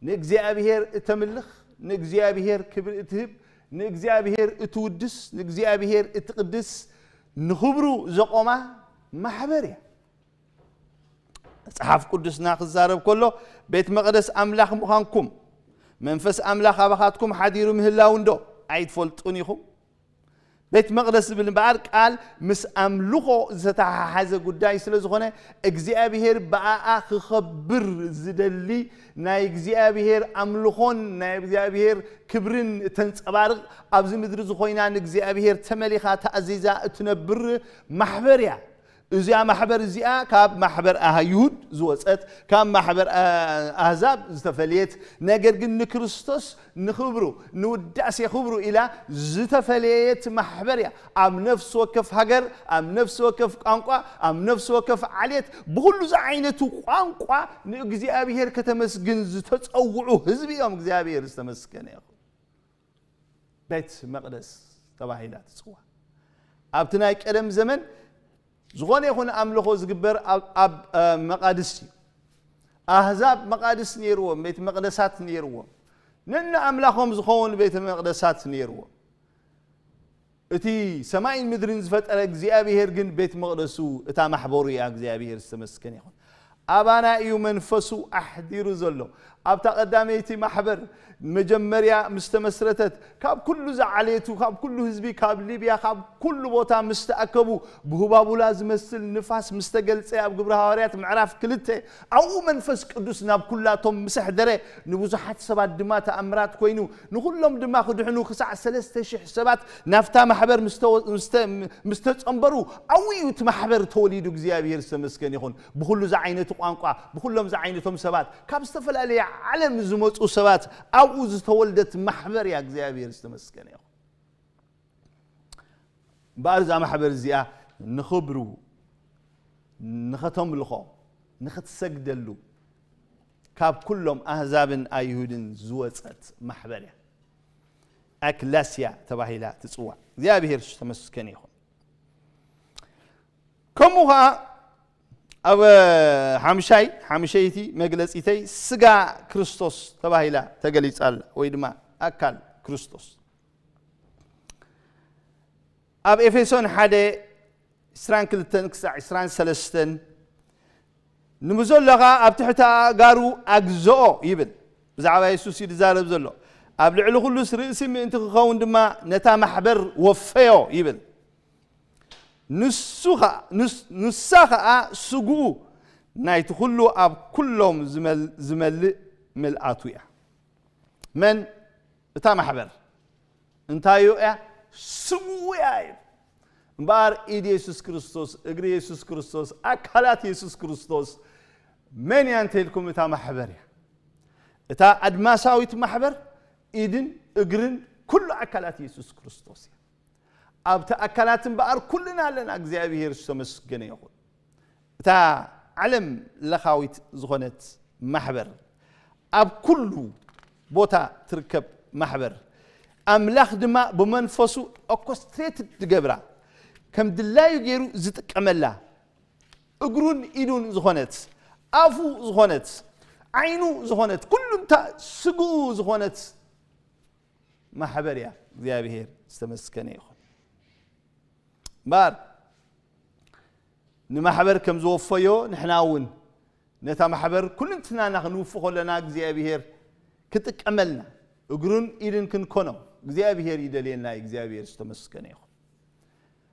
ንእግዚኣብሔር እተምልኽ፣ ንእግዚኣብሔር ክብሪ እትህብ፣ ንእግዚኣብሔር እትውድስ፣ ንእግዚኣብሔር እትቕድስ፣ ንኽብሩ ዘቖማ ማሕበር እያ። መጽሓፍ ቅዱስና ክዛረብ ከሎ፣ ቤት መቕደስ ኣምላኽ ምዃንኩም፣ መንፈስ ኣምላኽ ኣባኻትኩም ሓዲሩ ምህላው እንዶ ኣይትፈልጡን ኢኹም? ቤት መቕደስ ዝብል እምበኣር ቃል ምስ ኣምልኾ ዝተተሓሓዘ ጉዳይ ስለ ዝኾነ፣ እግዚኣብሔር ብኣኣ ክኸብር ዝደሊ ናይ እግዚኣብሔር ኣምልኾን ናይ እግዚኣብሔር ክብርን እተንጸባርቕ፣ ኣብዚ ምድሪ ዝኾይና ንእግዚኣብሔር ተመሊኻ ተኣዚዛ እትነብር ማሕበር እያ። እዚኣ ማሕበር እዚኣ ካብ ማሕበር ኣይሁድ ዝወጸት፣ ካብ ማሕበር ኣህዛብ ዝተፈልየት፣ ነገር ግን ንክርስቶስ ንኽብሩ ንውዳሴ ክብሩ ኢላ ዝተፈለየት ማሕበር እያ። ኣብ ነፍሲ ወከፍ ሃገር፣ ኣብ ነፍሲ ወከፍ ቋንቋ፣ ኣብ ነፍሲ ወከፍ ዓሌት ብኹሉ ዝዓይነቱ ቋንቋ ንእግዚኣብሔር ከተመስግን ዝተጸውዑ ህዝቢ እዮም። እግዚኣብሔር ዝተመስገነ ይኹን። ቤት መቕደስ ተባሂላ ትጽዋዕ። ኣብቲ ናይ ቀደም ዘመን ዝኾነ ይኹን ኣምልኾ ዝግበር ኣብ መቓድስ እዩ። ኣህዛብ መቓድስ ነይርዎም፣ ቤት መቕደሳት ነይርዎም። ነንኣምላኾም ዝኸውን ቤተ መቕደሳት ነይርዎም። እቲ ሰማይን ምድርን ዝፈጠረ እግዚኣብሔር ግን ቤት መቕደሱ እታ ማሕበሩ እያ። እግዚኣብሔር ዝተመስገነ ይኹን። ኣባና እዩ መንፈሱ ኣሕዲሩ ዘሎ። ኣብታ ቀዳመይቲ ማሕበር መጀመርያ ምስ ተመስረተት፣ ካብ ኩሉ ዝዓሌቱ፣ ካብ ኩሉ ህዝቢ፣ ካብ ሊብያ፣ ካብ ኩሉ ቦታ ምስ ተኣከቡ፣ ብሁባቡላ ዝመስል ንፋስ ምስ ተገልጸ፣ ኣብ ግብረ ሃዋርያት ምዕራፍ ክልተ፣ ኣብኡ መንፈስ ቅዱስ ናብ ኩላቶም ምስ ኣሕደረ፣ ንብዙሓት ሰባት ድማ ተኣምራት ኮይኑ፣ ንኹሎም ድማ ክድሕኑ ክሳዕ ሰለስተ ሽሕ ሰባት ናብታ ማሕበር ምስ ተወ-፣ ምስ ተ-፣ ምስ ተጸንበሩ፣ ኣብኡ እዩ እቲ ማሕበር ተወሊዱ። እግዚኣብሔር ዝተመስገነ ይኹን። ብኹሉ ዝዓይነቱ ቋንቋ፣ ብኹሎም ዝዓይነቶም ሰባት፣ ካብ ዝተፈላለየ ዓለም ዝመጹ ሰባት ኣብኡ ዝተወልደት ማሕበር እያ። እግዚኣብሔር ዝተመስገነ ይኹን። እምበኣር እዛ ማሕበር እዚኣ ንኽብሩ፣ ንኸተምልኾ፣ ንኽትሰግደሉ ካብ ኩሎም ኣህዛብን ኣይሁድን ዝወጸት ማሕበር እያ። ኣክላስያ ተባሂላ ትጽዋዕ። እግዚኣብሔር ዝተመስገነ ይኹን። ከምኡ ኸዓ ኣብ ሓምሻይ፣ ሓምሸይቲ መግለጺተይ ስጋ ክርስቶስ ተባሂላ ተገሊጻ ኣላ፣ ወይ ድማ ኣካል ክርስቶስ። ኣብ ኤፌሶን ሓደ፣ ዕስራን ክልተን ክሳዕ ዕስራን ሰለስተን፣ "ንብዘሎ ኸኣ ኣብ ትሕቲ ኣእጋሩ ኣግዝኦ" ይብል። ብዛዕባ የሱስ እዩ ዝዛረብ ዘሎ። "ኣብ ልዕሊ ኩሉስ ርእሲ ምእንቲ ክኸውን ድማ ነታ ማሕበር ወፈዮ" ይብል። ንሱ ኸኣ፣ ንስ-፣ ንሳ ኸኣ ስግኡ ናይቲ ኩሉ ኣብ ኩሎም ዝመል-፣ ዝመልእ ምልኣቱ እያ። መን? እታ ማሕበር። እንታይ እያ? ስግኡ እያ እዩ። እምበኣር ኢድ የሱስ ክርስቶስ፣ እግሪ የሱስ ክርስቶስ፣ ኣካላት የሱስ ክርስቶስ መን እያ እንተኢልኩም፣ እታ ማሕበር እያ። እታ ኣድማሳዊት ማሕበር ኢድን እግርን ኩሉ ኣካላት የሱስ ክርስቶስ እያ። ኣብቲ ኣካላት እምበኣር ኩልና ኣለና። እግዚኣብሔር ዝተመስገነ ይኹን። እታ ዓለም ለኻዊት ዝኾነት ማሕበር፣ ኣብ ኩሉ ቦታ ትርከብ ማሕበር፣ ኣምላኽ ድማ ብመንፈሱ ኦርኮስትሬትድ ዝገብራ፣ ከም ድላዩ ገይሩ ዝጥቀመላ፣ እግሩን ኢዱን ዝኾነት፣ ኣፉ ዝኾነት፣ ዓይኑ ዝኾነት፣ ኩሉ እንታ ስግኡ ዝኾነት ማሕበር እያ። እግዚኣብሔር ዝተመስገነ ይኹን። እምበኣር ንማሕበር ከም ዝወፈዮ፣ ንሕና እውን ነታ ማሕበር ኩልንትናና ክንውፍ ከለና፣ እግዚኣብሔር ክጥቀመልና፣ እግሩን ኢድን ክንኮኖ እግዚኣብሔር ይደልየና እዩ። እግዚኣብሔር ዝተመስገነ ይኹን።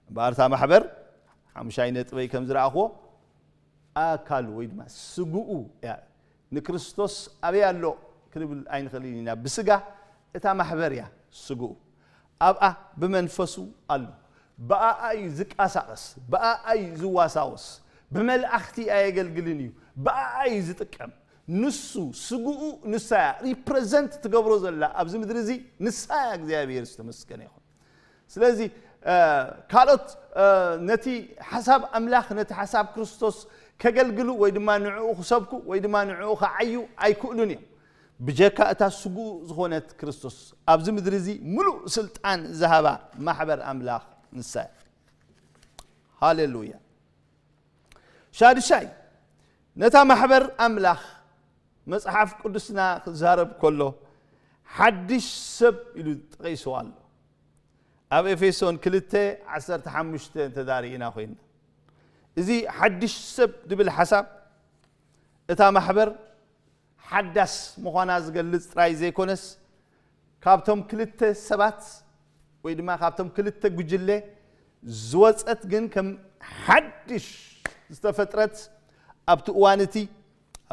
እምበኣር እታ ማሕበር፣ ሓሙሻይ ነጥበይ ከም ዝረኣኽዎ፣ ኣካሉ ወይ ድማ ስግኡ እያ። ንክርስቶስ ኣበይ ኣሎ ክንብል ኣይንኽእልን ኢና። ብስጋ እታ ማሕበር እያ ስግኡ። ኣብኣ ብመንፈሱ ኣሎ። ብኣኣ እዩ ዝቃሳቐስ፣ ብኣኣ እዩ ዝዋሳወስ። ብመላእኽቲ ኣየገልግልን እዩ። ብኣኣ እዩ ዝጥቀም። ንሱ፣ ስግኡ ንሳ እያ። ሪፕረዘንት ትገብሮ ዘላ ኣብዚ ምድሪ እዚ ንሳ እያ። እግዚኣብሔር ዝተመስገነ ይኹን። ስለዚ፣ እ፣ ካልኦት፣ እ፣ ነቲ ሓሳብ ኣምላኽ፣ ነቲ ሓሳብ ክርስቶስ ከገልግሉ ወይ ድማ ንዕኡ ክሰብኩ ወይ ድማ ንዕኡ ክዓዩ ኣይክእሉን እዮም። ብጀካ እታ ስግኡ ዝኾነት ክርስቶስ ኣብዚ ምድሪ እዚ ምሉእ ስልጣን ዝሃባ ማሕበር ኣምላኽ ንሳ እያ። ሃሌሉያ። ሻድሻይ፣ ነታ ማሕበር ኣምላኽ መጽሓፍ ቅዱስና ክዛረብ ከሎ ሓድሽ ሰብ ኢሉ ጠቒስዋ ኣሎ። ኣብ ኤፌሶን ክልተ ዓሰርተ ሓሙሽተ እንተዳርኢና ኮይና፣ እዚ ሓድሽ ሰብ ዝብል ሓሳብ እታ ማሕበር ሓዳስ ምዃና ዝገልጽ ጥራይ ዘይኮነስ፣ ካብቶም ክልተ ሰባት ወይ ድማ ካብቶም ክልተ ጉጅለ ዝወጸት ግን ከም ሓድሽ ዝተፈጥረት ኣብቲ እዋን እቲ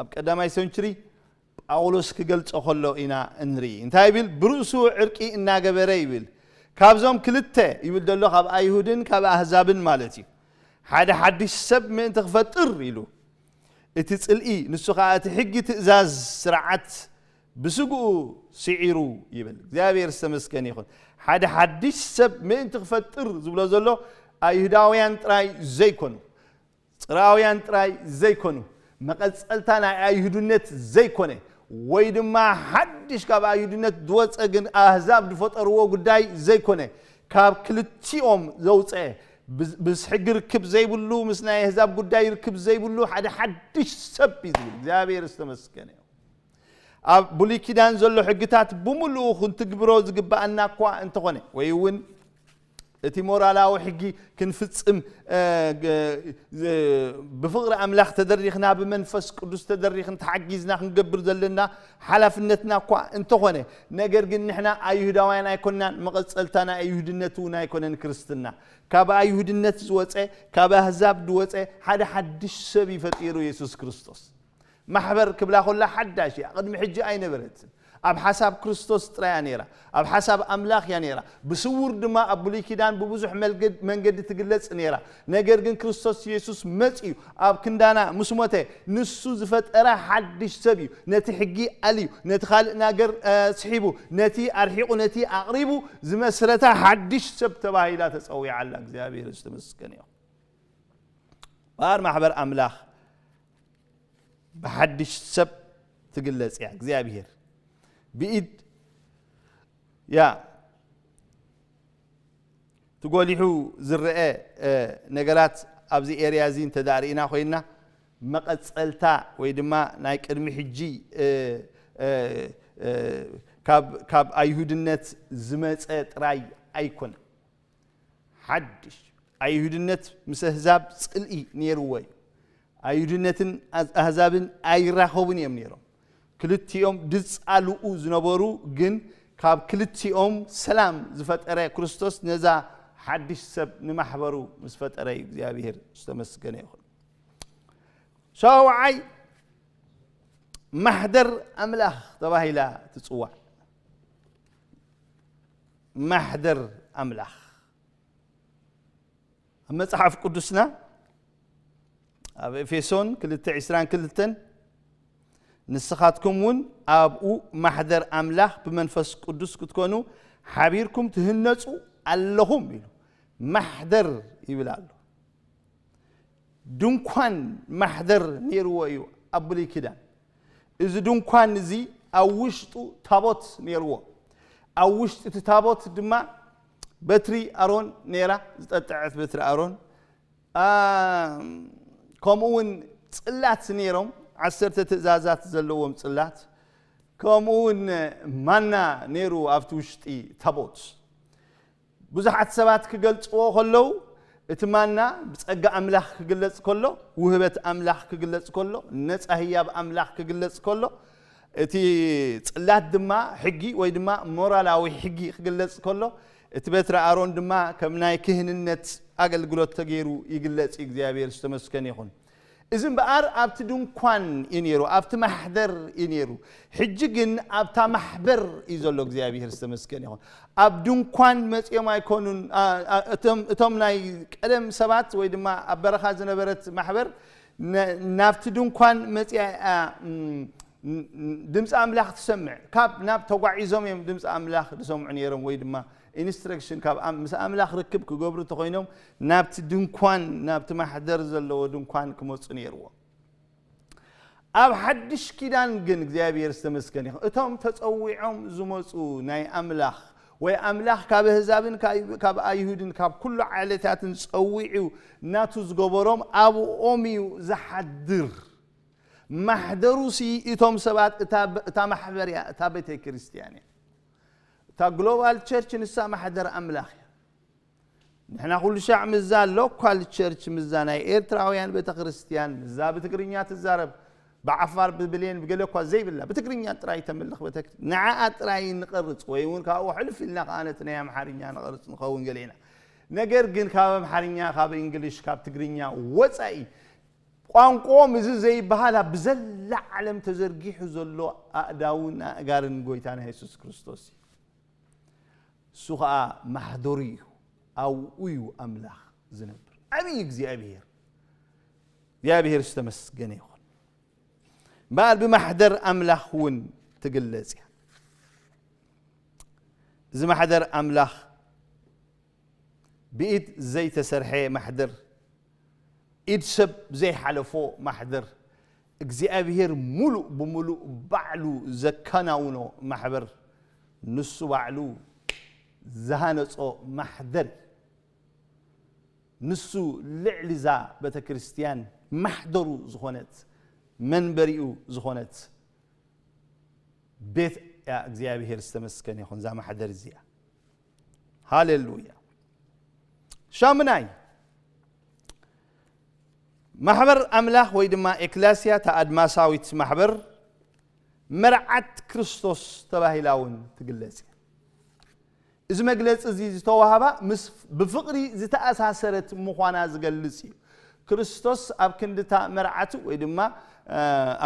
ኣብ ቀዳማይ ሰንችሪ ጳውሎስ ክገልጾ ከሎ ኢና እንርኢ። እንታይ ይብል? ብርእሱ ዕርቂ እናገበረ ይብል። ካብዞም ክልተ ይብል ዘሎ፣ ካብ ኣይሁድን ካብ ኣህዛብን ማለት እዩ። ሓደ ሓድሽ ሰብ ምእንቲ ክፈጥር ኢሉ። እቲ ጽልኢ፣ ንሱ ኸኣ እቲ ሕጊ፣ ትእዛዝ፣ ስርዓት ብስግኡ ስዒሩ ይብል። እግዚኣብሔር ዝተመስገነ ይኹን። ሓደ ሓድሽ ሰብ ምእንቲ ክፈጥር ዝብሎ ዘሎ ኣይሁዳውያን ጥራይ ዘይኮኑ፣ ጽርኣውያን ጥራይ ዘይኮኑ፣ መቐጸልታ ናይ ኣይሁድነት ዘይኮነ፣ ወይ ድማ ሓድሽ ካብ ኣይሁድነት ዝወጸ ግን ኣህዛብ ዝፈጠርዎ ጉዳይ ዘይኮነ፣ ካብ ክልቲኦም ዘውጸ፣ ብዝ-፣ ምስ ሕጊ ርክብ ዘይብሉ፣ ምስ ናይ ኣህዛብ ጉዳይ ርክብ ዘይብሉ ሓደ ሓድሽ ሰብ እዩ ዝብል። እግዚኣብሔር ዝተመስገነ እዩ። ኣብ ብሉይ ኪዳን ዘሎ ሕግታት ብምሉኡ ክንትግብሮ ዝግብኣና እኳ እንተኾነ፣ ወይ እውን እቲ ሞራላዊ ሕጊ ክንፍጽም፣ እ፣ ግ-፣ ዝ-፣ ብፍቕሪ ኣምላኽ ተደሪኽና፣ ብመንፈስ ቅዱስ ተደሪኽን ተሓጊዝና ክንገብር ዘለና ሓላፍነትና እኳ እንተኾነ፣ ነገር ግን ንሕና ኣይሁዳውያን ኣይኮንናን፣ መቐጸልታ ናይ ኣይሁድነት እውን ኣይኮነን ክርስትና። ካብ ኣይሁድነት ዝወጸ፣ ካብ ኣህዛብ ዝወጸ ሓደ ሓድሽ ሰብ እዩ ፈጢሩ የሱስ ክርስቶስ። ማሕበር ክብላ ከላ ሓዳሽ እያ፣ ቅድሚ ሕጂ ኣይነበረትን። ኣብ ሓሳብ ክርስቶስ ጥራይ እያ ነይራ፣ ኣብ ሓሳብ ኣምላኽ እያ ነይራ። ብስውር ድማ ኣብ ብሉይ ኪዳን ብብዙሕ መልገድ-፣ መንገዲ ትግለጽ ነይራ። ነገር ግን ክርስቶስ የሱስ መጺኡ ኣብ ክንዳና ምስ ሞተ፣ ንሱ ዝፈጠረ ሓድሽ ሰብ እዩ። ነቲ ሕጊ ኣልዩ፣ ነቲ ካልእ ነገር፣ እ፣ ስሒቡ፣ ነቲ ኣርሒቑ፣ ነቲ ኣቕሪቡ ዝመስረታ ሓድሽ ሰብ ተባሂላ ተጸዊዓ ኣላ። እግዚኣብሔር ዝተመስገነ ይኹን። እምበኣር ማሕበር ኣምላኽ ብሓድሽ ሰብ ትግለጽ እያ። እግዚኣብሔር ብኢድ፣ ያ፣ ትጎሊሑ ዝረአ፣ እ፣ ነገራት ኣብዚ ኤርያ እዚ እንተ ደኣ ርኢና ኮይንና፣ መቐጸልታ ወይ ድማ ናይ ቅድሚ ሕጂ፣ እ፣ እ፣ እ፣ ካብ፣ ካብ ኣይሁድነት ዝመጸ ጥራይ ኣይኮነን። ሓድሽ፣ ኣይሁድነት ምስ ኣህዛብ ጽልኢ ነይርዎ እዩ። ኣይሁድነትን ኣዝ-፣ ኣህዛብን ኣይራኸቡን እዮም ነይሮም። ክልቲኦም ድጻልኡ ዝነበሩ፣ ግን ካብ ክልቲኦም ሰላም ዝፈጠረ ክርስቶስ ነዛ ሓድሽ ሰብ ንማሕበሩ ምስ ፈጠረ እዩ እግዚኣብሔር ዝተመስገነ ይኹን። ሻውዓይ ማሕደር ኣምላኽ ተባሂላ ትጽዋዕ። ማሕደር ኣምላኽ ኣብ መጽሓፍ ቅዱስና ኣብ ኤፌሶን ክልተ ዕስራን ክልተን፣ "ንስኻትኩም እውን ኣብኡ ማሕደር ኣምላኽ ብመንፈስ ቅዱስ ክትኮኑ ሓቢርኩም ትህነጹ ኣለኹም" ኢሉ። ማሕደር ይብል ኣሎ። ድንኳን ማሕደር ነይርዎ እዩ ኣብ ብሉይ ኪዳን። እዚ ድንኳን እዚ ኣብ ውሽጡ ታቦት ነይርዎ። ኣብ ውሽጢ እቲ ታቦት ድማ በትሪ ኣሮን ነይራ፣ ዝጠጠዐት በትሪ ኣሮን። አ፣ ከምኡ እውን ጽላት ነይሮም፣ ዓሰርተ ትእዛዛት ዘለዎም ጽላት። ከምኡ እውን ማና ነይሩ ኣብቲ ውሽጢ ታቦት። ብዙሓት ሰባት ክገልጽዎ ከለዉ፣ እቲ ማና ብጸጋ ኣምላኽ ክግለጽ ከሎ፣ ውህበት ኣምላኽ ክግለጽ ከሎ፣ ነጻ ህያብ ኣምላኽ ክግለጽ ከሎ፣ እቲ ጽላት ድማ ሕጊ ወይ ድማ ሞራላዊ ሕጊ ክግለጽ ከሎ፣ እቲ በትሪ ኣሮን ድማ ከም ናይ ክህንነት ኣገልግሎት ተገይሩ ይግለጽ እዩ። እግዚኣብሔር ዝተመስገነ ይኹን። እዚ እምበኣር ኣብቲ ድንኳን እዩ ነይሩ፣ ኣብቲ ማሕደር እዩ ነይሩ። ሕጂ ግን ኣብታ ማሕበር እዩ ዘሎ። እግዚኣብሔር ዝተመስገነ ይኹን። ኣብ ድንኳን መጺኦም ኣይኮኑን። ኣ-፣ ኣ-፣ እቶም፣ እቶም ናይ ቀደም ሰባት ወይ ድማ ኣብ በረኻ ዝነበረት ማሕበር ነ-፣ ናብቲ ድንኳን መጺኣ እያ፣ እም፣ ን-፣ ን-፣ ድምፂ ኣምላኽ ትሰምዕ። ካብ ናብ ተጓዒዞም እዮም ድምፂ ኣምላኽ ዝሰምዑ ነይሮም፣ ወይ ድማ ኢንስትራክሽን ካብ ኣም-፣ ምስ ኣምላኽ ርክብ ክገብሩ እንተኾይኖም ናብቲ ድንኳን፣ ናብቲ ማሕደር ዘለዎ ድንኳን ክመፁ ነይርዎም። ኣብ ሓድሽ ኪዳን ግን እግዚኣብሔር ዝተመስገነ ይኹን፣ እቶም ተጸዊዖም ዝመጹ ናይ ኣምላኽ ወይ ኣምላኽ ካብ ኣህዛብን ካብ ኣይሁድን ካብ ኩሉ ዓሌታትን ጸዊዑ ናቱ ዝገበሮም ኣብኦም እዩ ዝሓድር። ማሕደሩሲ እቶም ሰባት እታ ማሕበር እያ፣ እታ ቤተ ክርስቲያን እያ። እታ ግሎባል ቸርች ንሳ ማሕደር ኣምላኽ እያ። ንሕና ኩሉ ሻዕ ምዛ ሎካል ቸርች ምዛ ናይ ኤርትራውያን ቤተ ክርስቲያን ምዛ ብትግርኛ ትዛረብ ብዓፋር ብብሌን ብገለ እኳ ዘይብላ ብትግርኛ ጥራይ ተምልኽ ቤተ ንዓኣ ጥራይ ንቐርጽ ወይ እውን ካብኡ ሕልፍ ኢልና ከዓ ነቲ ናይ ኣምሓርኛ ንቐርጽ ንኸውን ገሌና። ነገር ግን ካብ ኣምሓርኛ ካብ እንግሊሽ ካብ ትግርኛ ወፃኢ ቋንቋኦም እዚ ዘይበሃል ኣብ ብዘላ ዓለም ተዘርጊሑ ዘሎ ኣእዳውን ኣእጋርን ጎይታና የሱስ ክርስቶስ እዩ። እሱ ኸዓ ማሕደሩ እዩ። ኣብኡ እዩ ኣምላኽ ዝነብር። ዓብዪ እግዚኣብሔር እግዚኣብሔር ዝተመስገነ ይኹን። እምበኣር ብማሕደር ኣምላኽ እውን ትግለጽ እያ። እዚ ማሕደር ኣምላኽ ብኢድ ዘይተሰርሐ ማሕደር፣ ኢድ ሰብ ዘይሓለፎ ማሕደር፣ እግዚኣብሔር ሙሉእ ብሙሉእ ባዕሉ ዘከናውኖ ማሕበር፣ ንሱ ባዕሉ ዝሃነጾ ማሕደር፣ ንሱ ልዕሊ እዛ ቤተ ክርስቲያን ማሕደሩ ዝኾነት መንበሪኡ ዝኾነት ቤት እያ። እግዚኣብሔር ዝተመስገነ ይኹን እዛ ማሕደር እዚኣ። ሃሌሉያ። ሻምናይ ማሕበር ኣምላኽ ወይ ድማ ኤክላስያ እታ ኣድማሳዊት ማሕበር መርዓት ክርስቶስ ተባሂላ እውን ትግለጽ እያ። እዚ መግለጺ እዚ ዝተዋህባ ምስ ብፍቕሪ ዝተኣሳሰረት ምዃና ዝገልጽ እዩ። ክርስቶስ ኣብ ክንድታ መርዓቱ ወይ ድማ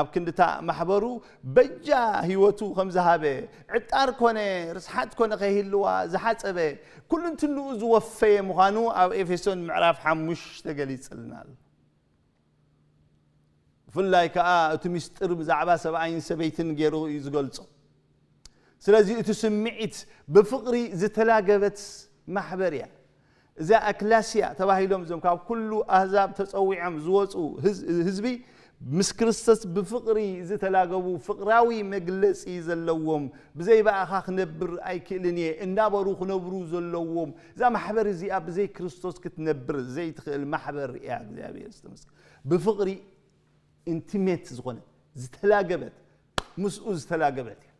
ኣብ ክንድታ ማሕበሩ በጃ ህይወቱ ከም ዝሃበ ዕጣር ኮነ ርስሓት ኮነ ከይህልዋ ዝሓጸበ ኩልንትንኡ ዝወፈየ ምዃኑ ኣብ ኤፌሶን ምዕራፍ ሓሙሽተ ገሊጽልና ኣሎ። ብፍላይ ከዓ እቲ ምስጢር ብዛዕባ ሰብኣይን ሰበይትን ገይሩ እዩ ዝገልጾ። ስለዚ እቲ ስምዒት ብፍቕሪ ዝተላገበት ማሕበር እያ። እዛ ኣክላስያ ተባሂሎም እዞም ካብ ኩሉ ኣህዛብ ተጸዊዖም ዝወፁ ህዝቢ ምስ ክርስቶስ ብፍቕሪ ዝተላገቡ ፍቕራዊ መግለፂ ዘለዎም ብዘይ ብኣኻ ክነብር ኣይክእልን እየ እንዳበሩ ክነብሩ ዘለዎም እዛ ማሕበር እዚኣ ብዘይ ክርስቶስ ክትነብር ዘይትኽእል ማሕበር እያ። እግዚኣብሔር ዝተመስገን። ብፍቕሪ ኢንቲሜት ዝኾነ ዝተላገበት ምስኡ ዝተላገበት እያ።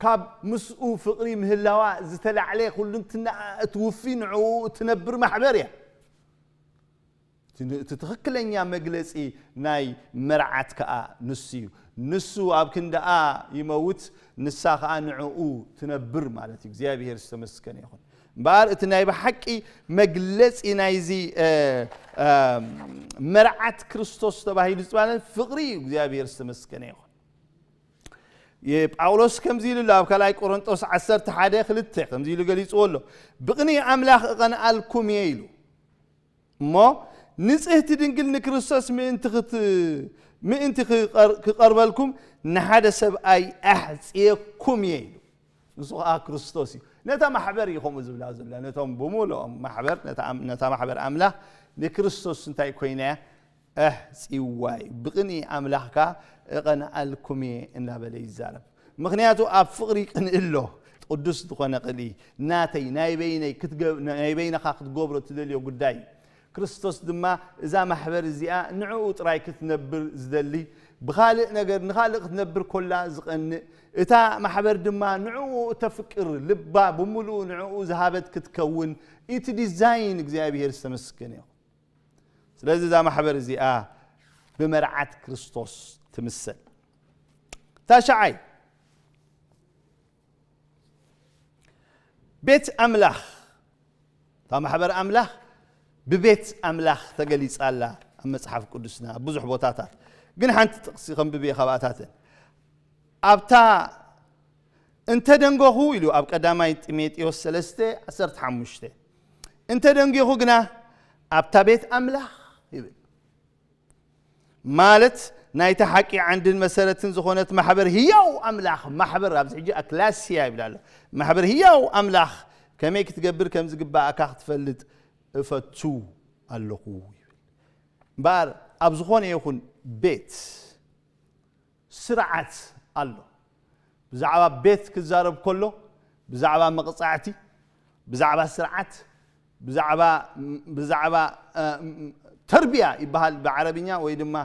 ካብ ምስኡ ፍቕሪ ምህላዋ ዝተላዕለ ኩልንትና እትውፊ ንዕኡ እትነብር ማሕበር እያ። እቲ ትኽክለኛ መግለፂ ናይ መርዓት ከዓ ንሱ እዩ። ንሱ ኣብ ክንድኣ ይመውት፣ ንሳ ከዓ ንዕኡ ትነብር ማለት እዩ። እግዚኣብሔር ዝተመስገነ ይኹን። እምበኣር እቲ ናይ ብሓቂ መግለፂ ናይዚ መርዓት ክርስቶስ ተባሂሉ ዝበለ ፍቕሪ እዩ። እግዚኣብሔር ዝተመስገነ ይኹን። ጳውሎስ ከምዚ ኢሉ ኣሎ ኣብ ካልኣይ ቆሮንጦስ ዓሰርተ ሓደ ክልተ ከምዚ ኢሉ ገሊፅዎ ኣሎ። ብቕኒ ኣምላኽ እቐንኣልኩም እየ ኢሉ እሞ ንፅህቲ ድንግል ንክርስቶስ ምእንቲ ክቐርበልኩም ንሓደ ሰብኣይ ኣሕፅየኩም እየ ኢሉ። ንሱ ከዓ ክርስቶስ እዩ። ነታ ማሕበር እዩ ከምኡ ዝብላ ዘሎ ነቶም ብምልኦም ማሕበር ነታ ማሕበር ኣምላኽ ንክርስቶስ እንታይ ኮይና እያ ኣሕፅይዋ እዩ። ብቕኒ ኣምላኽካ እቐንኣልኩም እየ እናበለ ይዛረብ። ምኽንያቱ ኣብ ፍቕሪ ቅንኢ ኣሎ። ቅዱስ ዝኾነ ቅንኢ ናተይ ናይ በይነይ ናይ በይነኻ ክትገብሮ ትደልዮ ጉዳይ እዩ። ክርስቶስ ድማ እዛ ማሕበር እዚኣ ንዕኡ ጥራይ ክትነብር ዝደሊ ብኻልእ ነገር ንኻልእ ክትነብር ኮላ ዝቐንእ እታ ማሕበር ድማ ንዕኡ እተፍቅር ልባ ብምሉኡ ንዕኡ ዝሃበት ክትከውን እቲ ዲዛይን እግዚኣብሔር ዝተመስገነ ይኹን። ስለዚ እዛ ማሕበር እዚኣ ብመርዓት ክርስቶስ ትምሰል። ታሽዓይ ቤት ኣምላኽ እታ ማሕበር ኣምላኽ ብቤት ኣምላኽ ተገሊጻ ኣላ ኣብ መጽሓፍ ቅዱስና ኣብ ብዙሕ ቦታታት። ግን ሓንቲ ጥቕሲ ከንብብ እየ ካብኣታተን። ኣብታ እንተ ደንገኹ ኢሉ ኣብ ቀዳማይ ጢሞቴዎስ ሰለስተ ዓሰርተ ሓሙሽተ እንተ ደንጌኹ ግና ኣብታ ቤት ኣምላኽ ይብል። ማለት ናይቲ ሓቂ ዓንድን መሰረትን ዝኾነት ማሕበር ህያው ኣምላኽ ማሕበር ኣብዚ ሕጂ ኣክላስያ ይብል ኣሎ። ማሕበር ህያው ኣምላኽ ከመይ ክትገብር ከም ዝግባኣካ ክትፈልጥ እፈቱ ኣለኹ ይብል። እምበኣር ኣብ ዝኾነ ይኹን ቤት ስርዓት ኣሎ። ብዛዕባ ቤት ክዛረብ ከሎ ብዛዕባ መቕጻዕቲ፣ ብዛዕባ ስርዓት፣ ብዛዕባ ብዛዕባ ተርቢያ ይበሃል ብዓረብኛ፣ ወይ ድማ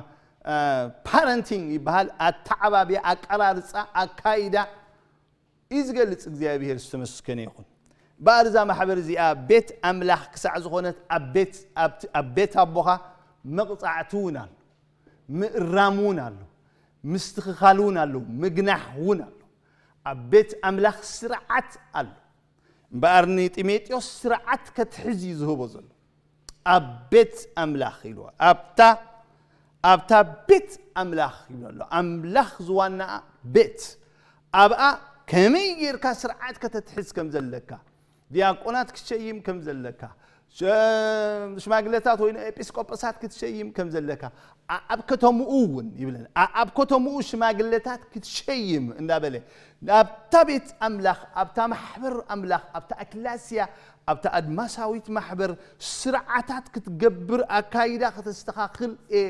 ፓረንቲንግ ይበሃል። ኣተዓባብያ፣ ኣቀራርፃ፣ ኣካይዳ እዩ ዝገልፅ። እግዚኣብሔር ዝተመስገነ ይኹን። በኣር እዛ ማሕበር እዚኣ ቤት ኣምላኽ ክሳዕ ዝኾነት ኣብ ቤት ኣብቲ- ኣብ ቤት ኣቦኻ መቕጻዕቲ እውን ኣሎ፣ ምእራም እውን ኣሎ፣ ምስትኽኻል እውን ኣሎ፣ ምግናሕ እውን ኣሎ። ኣብ ቤት ኣምላኽ ስርዓት ኣሎ። እምበኣር ንጢሞቴዎስ ስርዓት ከትሕዝ እዩ ዝህቦ ዘሎ። ኣብ ቤት ኣምላኽ ኢልዋ ኣብታ ኣብታ ቤት ኣምላኽ ይብሎ ኣሎ። ኣምላኽ ዝዋናኣ ቤት፣ ኣብኣ ከመይ ጌርካ ስርዓት ከተትሕዝ ከም ዘለካ፣ ዲያቆናት ክትሸይም ከም ዘለካ፣ ሽማግለታት ወይ ኤጲስቆጶሳት ክትሸይም ከም ዘለካ፣ ኣብ ከተምኡ እውን ይብለና፣ ኣብ ከተምኡ ሽማግለታት ክትሸይም እንዳበለ፣ ኣብታ ቤት ኣምላኽ፣ ኣብታ ማሕበር ኣምላኽ፣ ኣብታ ኣክላስያ፣ ኣብታ ኣድማሳዊት ማሕበር ስርዓታት ክትገብር፣ ኣካይዳ ከተስተኻኽል እየ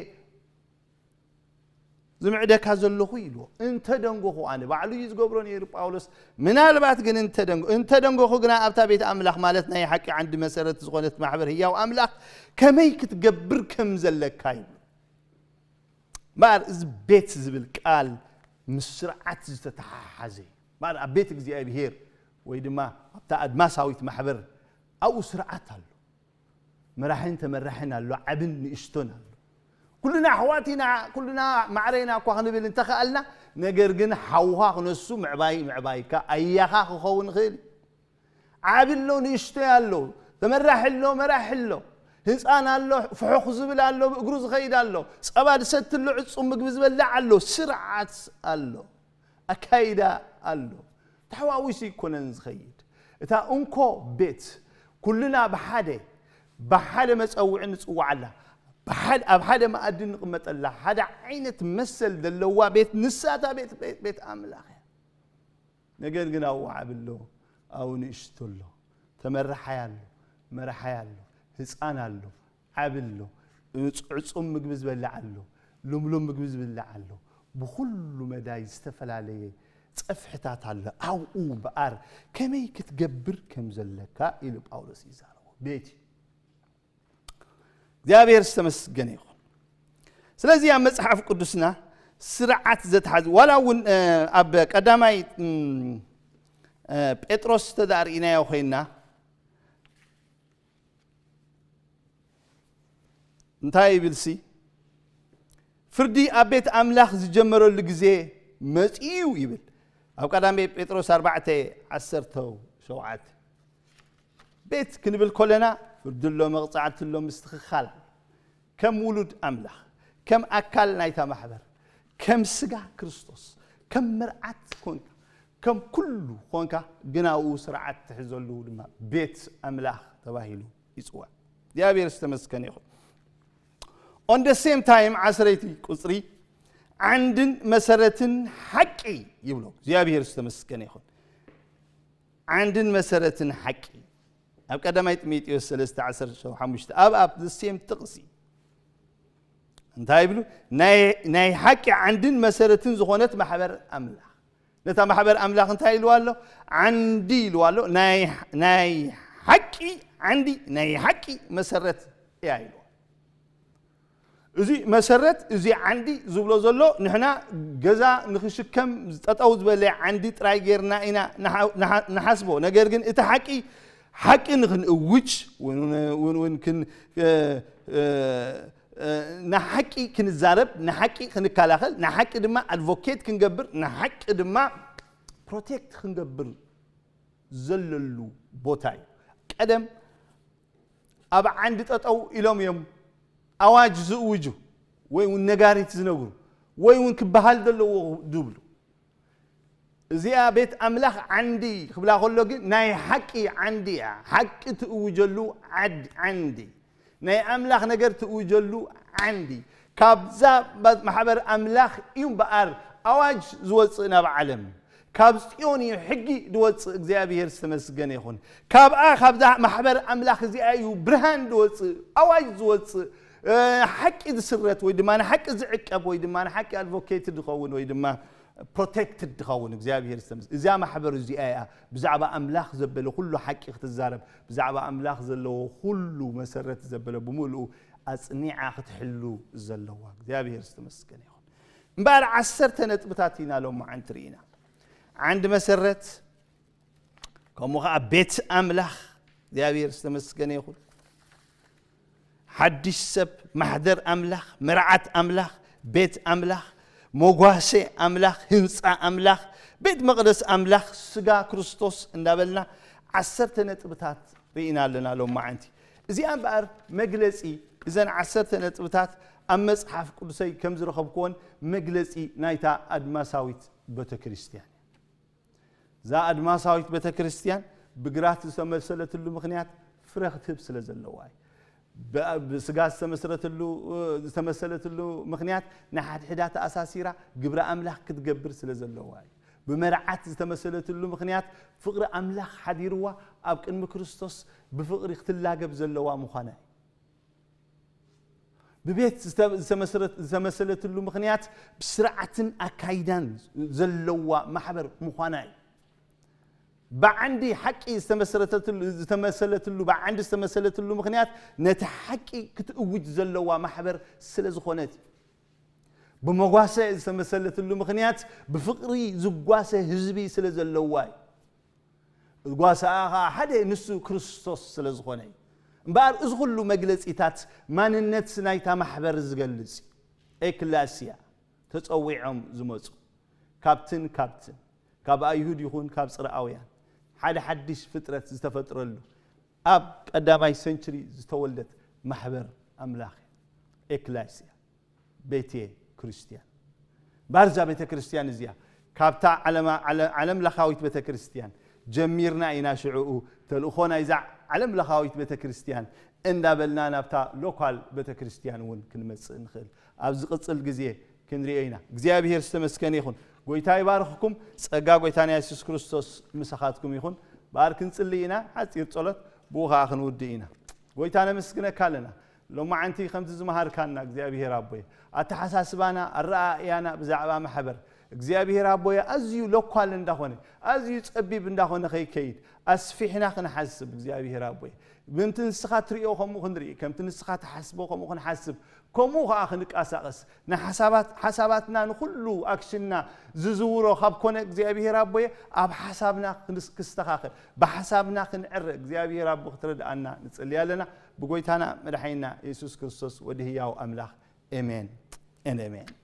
ዝምዕደካ ዘለኹ ኢልዎ። እንተ ደንጎኹ፣ ኣነ ባዕሉ እዩ ዝገብሮ ነይሩ ጳውሎስ። ምናልባት ግን እንተ ደንጎ- እንተ ደንጎኹ ግና፣ ኣብታ ቤት ኣምላኽ፣ ማለት ናይ ሓቂ ዓንዲ መሰረት ዝኾነት ማሕበር ህያው ኣምላኽ ከመይ ክትገብር ከም ዘለካ ይብሎ። እምበኣር እዚ ቤት ዝብል ቃል ምስ ስርዓት ዝተተሓሓዘ እዩ። እምበኣር ኣብ ቤት እግዚኣብሔር ወይ ድማ ኣብታ ኣድማሳዊት ማሕበር ኣብኡ ስርዓት ኣሎ። መራሕን ተመራሕን ኣሎ፣ ዓብን ንእሽቶን ኣሎ። ኩልና ኣሕዋት ኢና፣ ኩልና ማዕረ ኢና እኳ ክንብል እንተኸኣልና፣ ነገር ግን ሓውኻ ክነሱ ምዕባይ ምዕባይካ ኣያኻ ክኸውን ይኽእል እዩ። ዓቢ ኣሎ፣ ንእሽቶይ ኣሎ፣ ተመራሒ ኣሎ፣ መራሒ ኣሎ፣ ህፃን ኣሎ፣ ፍሑኽ ዝብል ኣሎ፣ ብእግሩ ዝኸይድ ኣሎ፣ ፀባ ዝሰቲ ኣሎ፣ ዕፁም ምግቢ ዝበልዕ ኣሎ፣ ስርዓት ኣሎ፣ ኣካይዳ ኣሎ። ተሓዋዊሱ ይኮነን ዝኸይድ። እታ እንኮ ቤት ኩልና ብሓደ ብሓደ መፀውዒ ንፅዋዓላ፣ ብሓደ- ኣብ ሓደ መኣዲ ንቕመጠላ፣ ሓደ ዓይነት መሰል ዘለዋ ቤት፣ ንሳ እታ ቤት ቤት ቤት ኣምላኽ እያ። ነገር ግን ኣብኡ ዓቢ ኣሎ፣ ኣብኡ ንእሽቶ ኣሎ፣ ተመራሓይ ኣሎ፣ መራሓይ ኣሎ፣ ህፃን ኣሎ፣ ዓቢ ኣሎ፣ ዕጹ- ዕጹም ምግቢ ዝበልዕ ኣሎ፣ ልምሉም ምግቢ ዝብላዕ ኣሎ። ብኹሉ መዳይ ዝተፈላለየ ጸፍሕታት ኣሎ። ኣብኡ እምበኣር ከመይ ክትገብር ከም ዘለካ ኢሉ ጳውሎስ ይዛረቦ። ቤት እዩ። እግዚኣብሔር ዝተመስገነ ይኹን። ስለዚ ኣብ መጽሓፍ ቅዱስና ስርዓት ዘትሓዝ፣ ዋላ እውን ኣብ ቀዳማይ ጴጥሮስ ተዳርእናዮ ኮይና እንታይ ይብል ሲ? ፍርዲ ኣብ ቤት ኣምላኽ ዝጀመረሉ ግዜ መጺኡ ይብል ኣብ ቀዳማይ ጴጥሮስ ኣርባዕተ ዓሰርተ ሸውዓተ። ቤት ክንብል ኮለና ፍርዲ ኣሎ፣ መቕጻዕቲ ኣሎ፣ ምስትኽኻል ኣሎ። ከም ውሉድ ኣምላኽ፣ ከም ኣካል ናይታ ማሕበር፣ ከም ስጋ ክርስቶስ፣ ከም መርዓት ኮንካ፣ ከም ኩሉ ኮንካ፣ ግን ኣብኡ ስርዓት ትሕዘሉ ድማ ቤት ኣምላኽ ተባሂሉ ይጽዋዕ። እግዚኣብሔር ዝተመስገነ ይኹን። On the same time ዓስረይቲ ቁጽሪ ዓንድን መሰረትን ሓቂ ይብሎ። እግዚኣብሔር ዝተመስገነ ይኹን። ዓንድን መሰረትን ሓቂ ኣብ ቀዳማይ ጢሞቴዎስ ሰለስተ ዓሰርተ ሓሙሽተ ኣብ ኣብ the same ጥቕሲ እንታይ ይብሉ? ናይ ናይ ሓቂ ዓንድን መሰረትን ዝኾነት ማሕበር ኣምላኽ። ነታ ማሕበር ኣምላኽ እንታይ ኢልዋ ኣሎ? ዓንዲ ኢልዋ ኣሎ። ናይ ናይ ሓቂ ዓንዲ፣ ናይ ሓቂ መሰረት እያ ኢልዋ። እዚ መሰረት፣ እዚ ዓንዲ ዝብሎ ዘሎ ንሕና ገዛ ንኽሽከም ጠጠው ዝበለ ዓንዲ ጥራይ ጌርና ኢና ንሓ- ንሓ- ንሓስቦ። ነገር ግን እቲ ሓቂ ሓቂ ንኽንእውጅ እውን እውን እውን ክን እ- እ- እ- ንሓቂ ክንዛረብ፣ ንሓቂ ክንከላኸል፣ ንሓቂ ድማ ኣድቮኬት ክንገብር፣ ንሓቂ ድማ ፕሮቴክት ክንገብር ዘለሉ ቦታ እዩ። ቀደም ኣብ ዓንዲ ጠጠው ኢሎም እዮም ኣዋጅ ዝእውጁ ወይ እውን ነጋሪት ዝነግሩ ወይ እውን ክበሃል ዘለዎ ዝብሉ። እዚኣ ቤት ኣምላኽ ዓንዲ ክብላ ከሎ ግን ናይ ሓቂ ዓንዲ እያ። ሓቂ ትእውጀሉ ዓድ- ዓንዲ፣ ናይ ኣምላኽ ነገር ትእውጀሉ ዓንዲ። ካብዛ ባ- ማሕበር ኣምላኽ እዩ እምበኣር ኣዋጅ ዝወፅእ ናብ ዓለም። ካብ ጽዮን እዩ ሕጊ ዝወፅእ። እግዚኣብሔር ዝተመስገነ ይኹን። ካብኣ ካብዛ ማሕበር ኣምላኽ እዚኣ እዩ ብርሃን ዝወፅእ፣ ኣዋጅ ዝወፅእ፣ እ፣ ሓቂ ዝስረት ወይ ድማ ንሓቂ ዝዕቀብ ወይ ድማ ንሓቂ ኣድቮኬት ዝኸውን ወይ ድማ ፕሮቴክትድ ትኸውን። እግዚኣብሔር ዝተመስ እዚኣ ማሕበር እዚኣ እያ ብዛዕባ ኣምላኽ ዘበለ ኩሉ ሓቂ ክትዛረብ፣ ብዛዕባ ኣምላኽ ዘለዎ ኩሉ መሰረት ዘበለ ብምልኡ ኣጽኒዓ ክትሕሉ ዘለዋ። እግዚኣብሔር ዝተመስገነ ይኹን። እምበኣር ዓሰርተ ነጥብታት ኢና ሎማዓንቲ ርኢና። ዓንዲ መሰረት፣ ከምኡ ኸዓ ቤት ኣምላኽ። እግዚኣብሔር ዝተመስገነ ይኹን። ሓድሽ ሰብ፣ ማሕደር ኣምላኽ፣ መርዓት ኣምላኽ፣ ቤት ኣምላኽ፣ መጓሰ ኣምላኽ፣ ህንፃ ኣምላኽ፣ ቤት መቕደስ ኣምላኽ፣ ስጋ ክርስቶስ እንዳበልና ዓሰርተ ነጥብታት ርኢና ኣለና ሎማዓንቲ። እዚኣ እምበኣር መግለፂ፣ እዘን ዓሰርተ ነጥብታት ኣብ መፅሓፍ ቅዱሰይ ከም ዝረኸብክዎን መግለፂ ናይታ ኣድማሳዊት ቤተክርስትያን። እዛ ኣድማሳዊት ቤተክርስትያን ብግራት ዝተመሰለትሉ ምኽንያት ፍረ ክትህብ ስለ ዘለዋ እዩ። ብ- ብስጋ ዝተመስረትሉ ዝተመሰለትሉ ምኽንያት ንሓድሕዳ ተኣሳሲራ ግብረ ኣምላኽ ክትገብር ስለ ዘለዋ እዩ። ብመርዓት ዝተመሰለትሉ ምኽንያት ፍቕሪ ኣምላኽ ሓዲርዋ ኣብ ቅድሚ ክርስቶስ ብፍቕሪ ክትላገብ ዘለዋ ምዃና እዩ። ብቤት ዝተ- ዝተመስረት- ዝተመሰለትሉ ምኽንያት ብስርዓትን ኣካይዳን ዘለዋ ማሕበር ምዃና እዩ። ብዓንዲ ሓቂ ዝተመሰረተትሉ ዝተመሰለትሉ ብዓንዲ ዝተመሰለትሉ ምኽንያት ነቲ ሓቂ ክትእውጅ ዘለዋ ማሕበር ስለ ዝኾነት እዩ። ብመጓሰ ዝተመሰለትሉ ምኽንያት ብፍቕሪ ዝጓሰ ህዝቢ ስለ ዘለዋ እዩ። ጓሳኣ ኸዓ ሓደ ንሱ ክርስቶስ ስለ ዝኾነ እዩ። እምበኣር እዚ ኩሉ መግለጺታት ማንነት ናይታ ማሕበር ዝገልጽ እዩ። ኤክላስያ፣ ተጸዊዖም ዝመጹ፣ ካብትን ካብትን፣ ካብ ኣይሁድ ይኹን ካብ ጽርኣውያን፣ ሓደ ሓድሽ ፍጥረት ዝተፈጥረሉ፣ ኣብ ቀዳማይ ሰንችሪ ዝተወልደት ማሕበር ኣምላኽ እያ። ኤክላስያ፣ ቤተ ክርስቲያን። ባርዛ ቤተ ክርስቲያን እዚኣ ካብታ ዓለማ- ዓለ- ዓለም ለኻዊት ቤተ ክርስቲያን ጀሚርና ኢና። ሽዕኡ ተልእኾ ናይዛ ዓለም ለኻዊት ቤተ ክርስቲያን እንዳበልና ናብታ ሎካል ቤተ ክርስቲያን እውን ክንመጽእ ንኽእል። ኣብ ዝቕጽል ግዜ ክንሪኦ ኢና። እግዚኣብሔር ዝተመስገነ ይኹን። ጎይታ ይባርኽኩም። ጸጋ ጎይታና የሱስ ክርስቶስ ምሳኻትኩም ይኹን። በኣር ክንጽሊ ኢና። ሓጺር ጸሎት፣ ብኡ ኸዓ ክንውድእ ኢና። ጎይታ ነመስግነካ ኣለና። ሎማዓንቲ ከምቲ ዝመሃርካና እግዚኣብሔር ኣቦይ፣ ኣተሓሳስባና፣ ኣረኣእያና ብዛዕባ ማሕበር እግዚኣብሔር ኣቦይ ኣዝዩ ሎኳል እንዳኾነ፣ ኣዝዩ ጸቢብ እንዳኾነ ከይከይድ ኣስፊሕና ክንሓስብ እግዚኣብሔር ኣቦይ፣ ከምቲ ንስኻ ትርእዮ ከምኡ ክንርኢ፣ ከምቲ ንስኻ ትሓስቦ ከምኡ ክንሓስብ፣ ከምኡ ኸዓ ክንቀሳቐስ፣ ንሓሳባት ሓሳባትና ንኹሉ ኣክሽንና ዝዝውሮ ካብ ኮነ እግዚኣብሔር ኣቦየ ኣብ ሓሳብና ክንስ- ክስተኻኸል፣ ብሓሳብና ክንዕረ እግዚኣብሔር ኣቦ ክትረድኣና ንጽሊ ኣለና። ብጎይታና መድሓኒና የሱስ ክርስቶስ ወዲ ህያው ኣምላኽ፣ ኤሜን ኤን ኤሜን።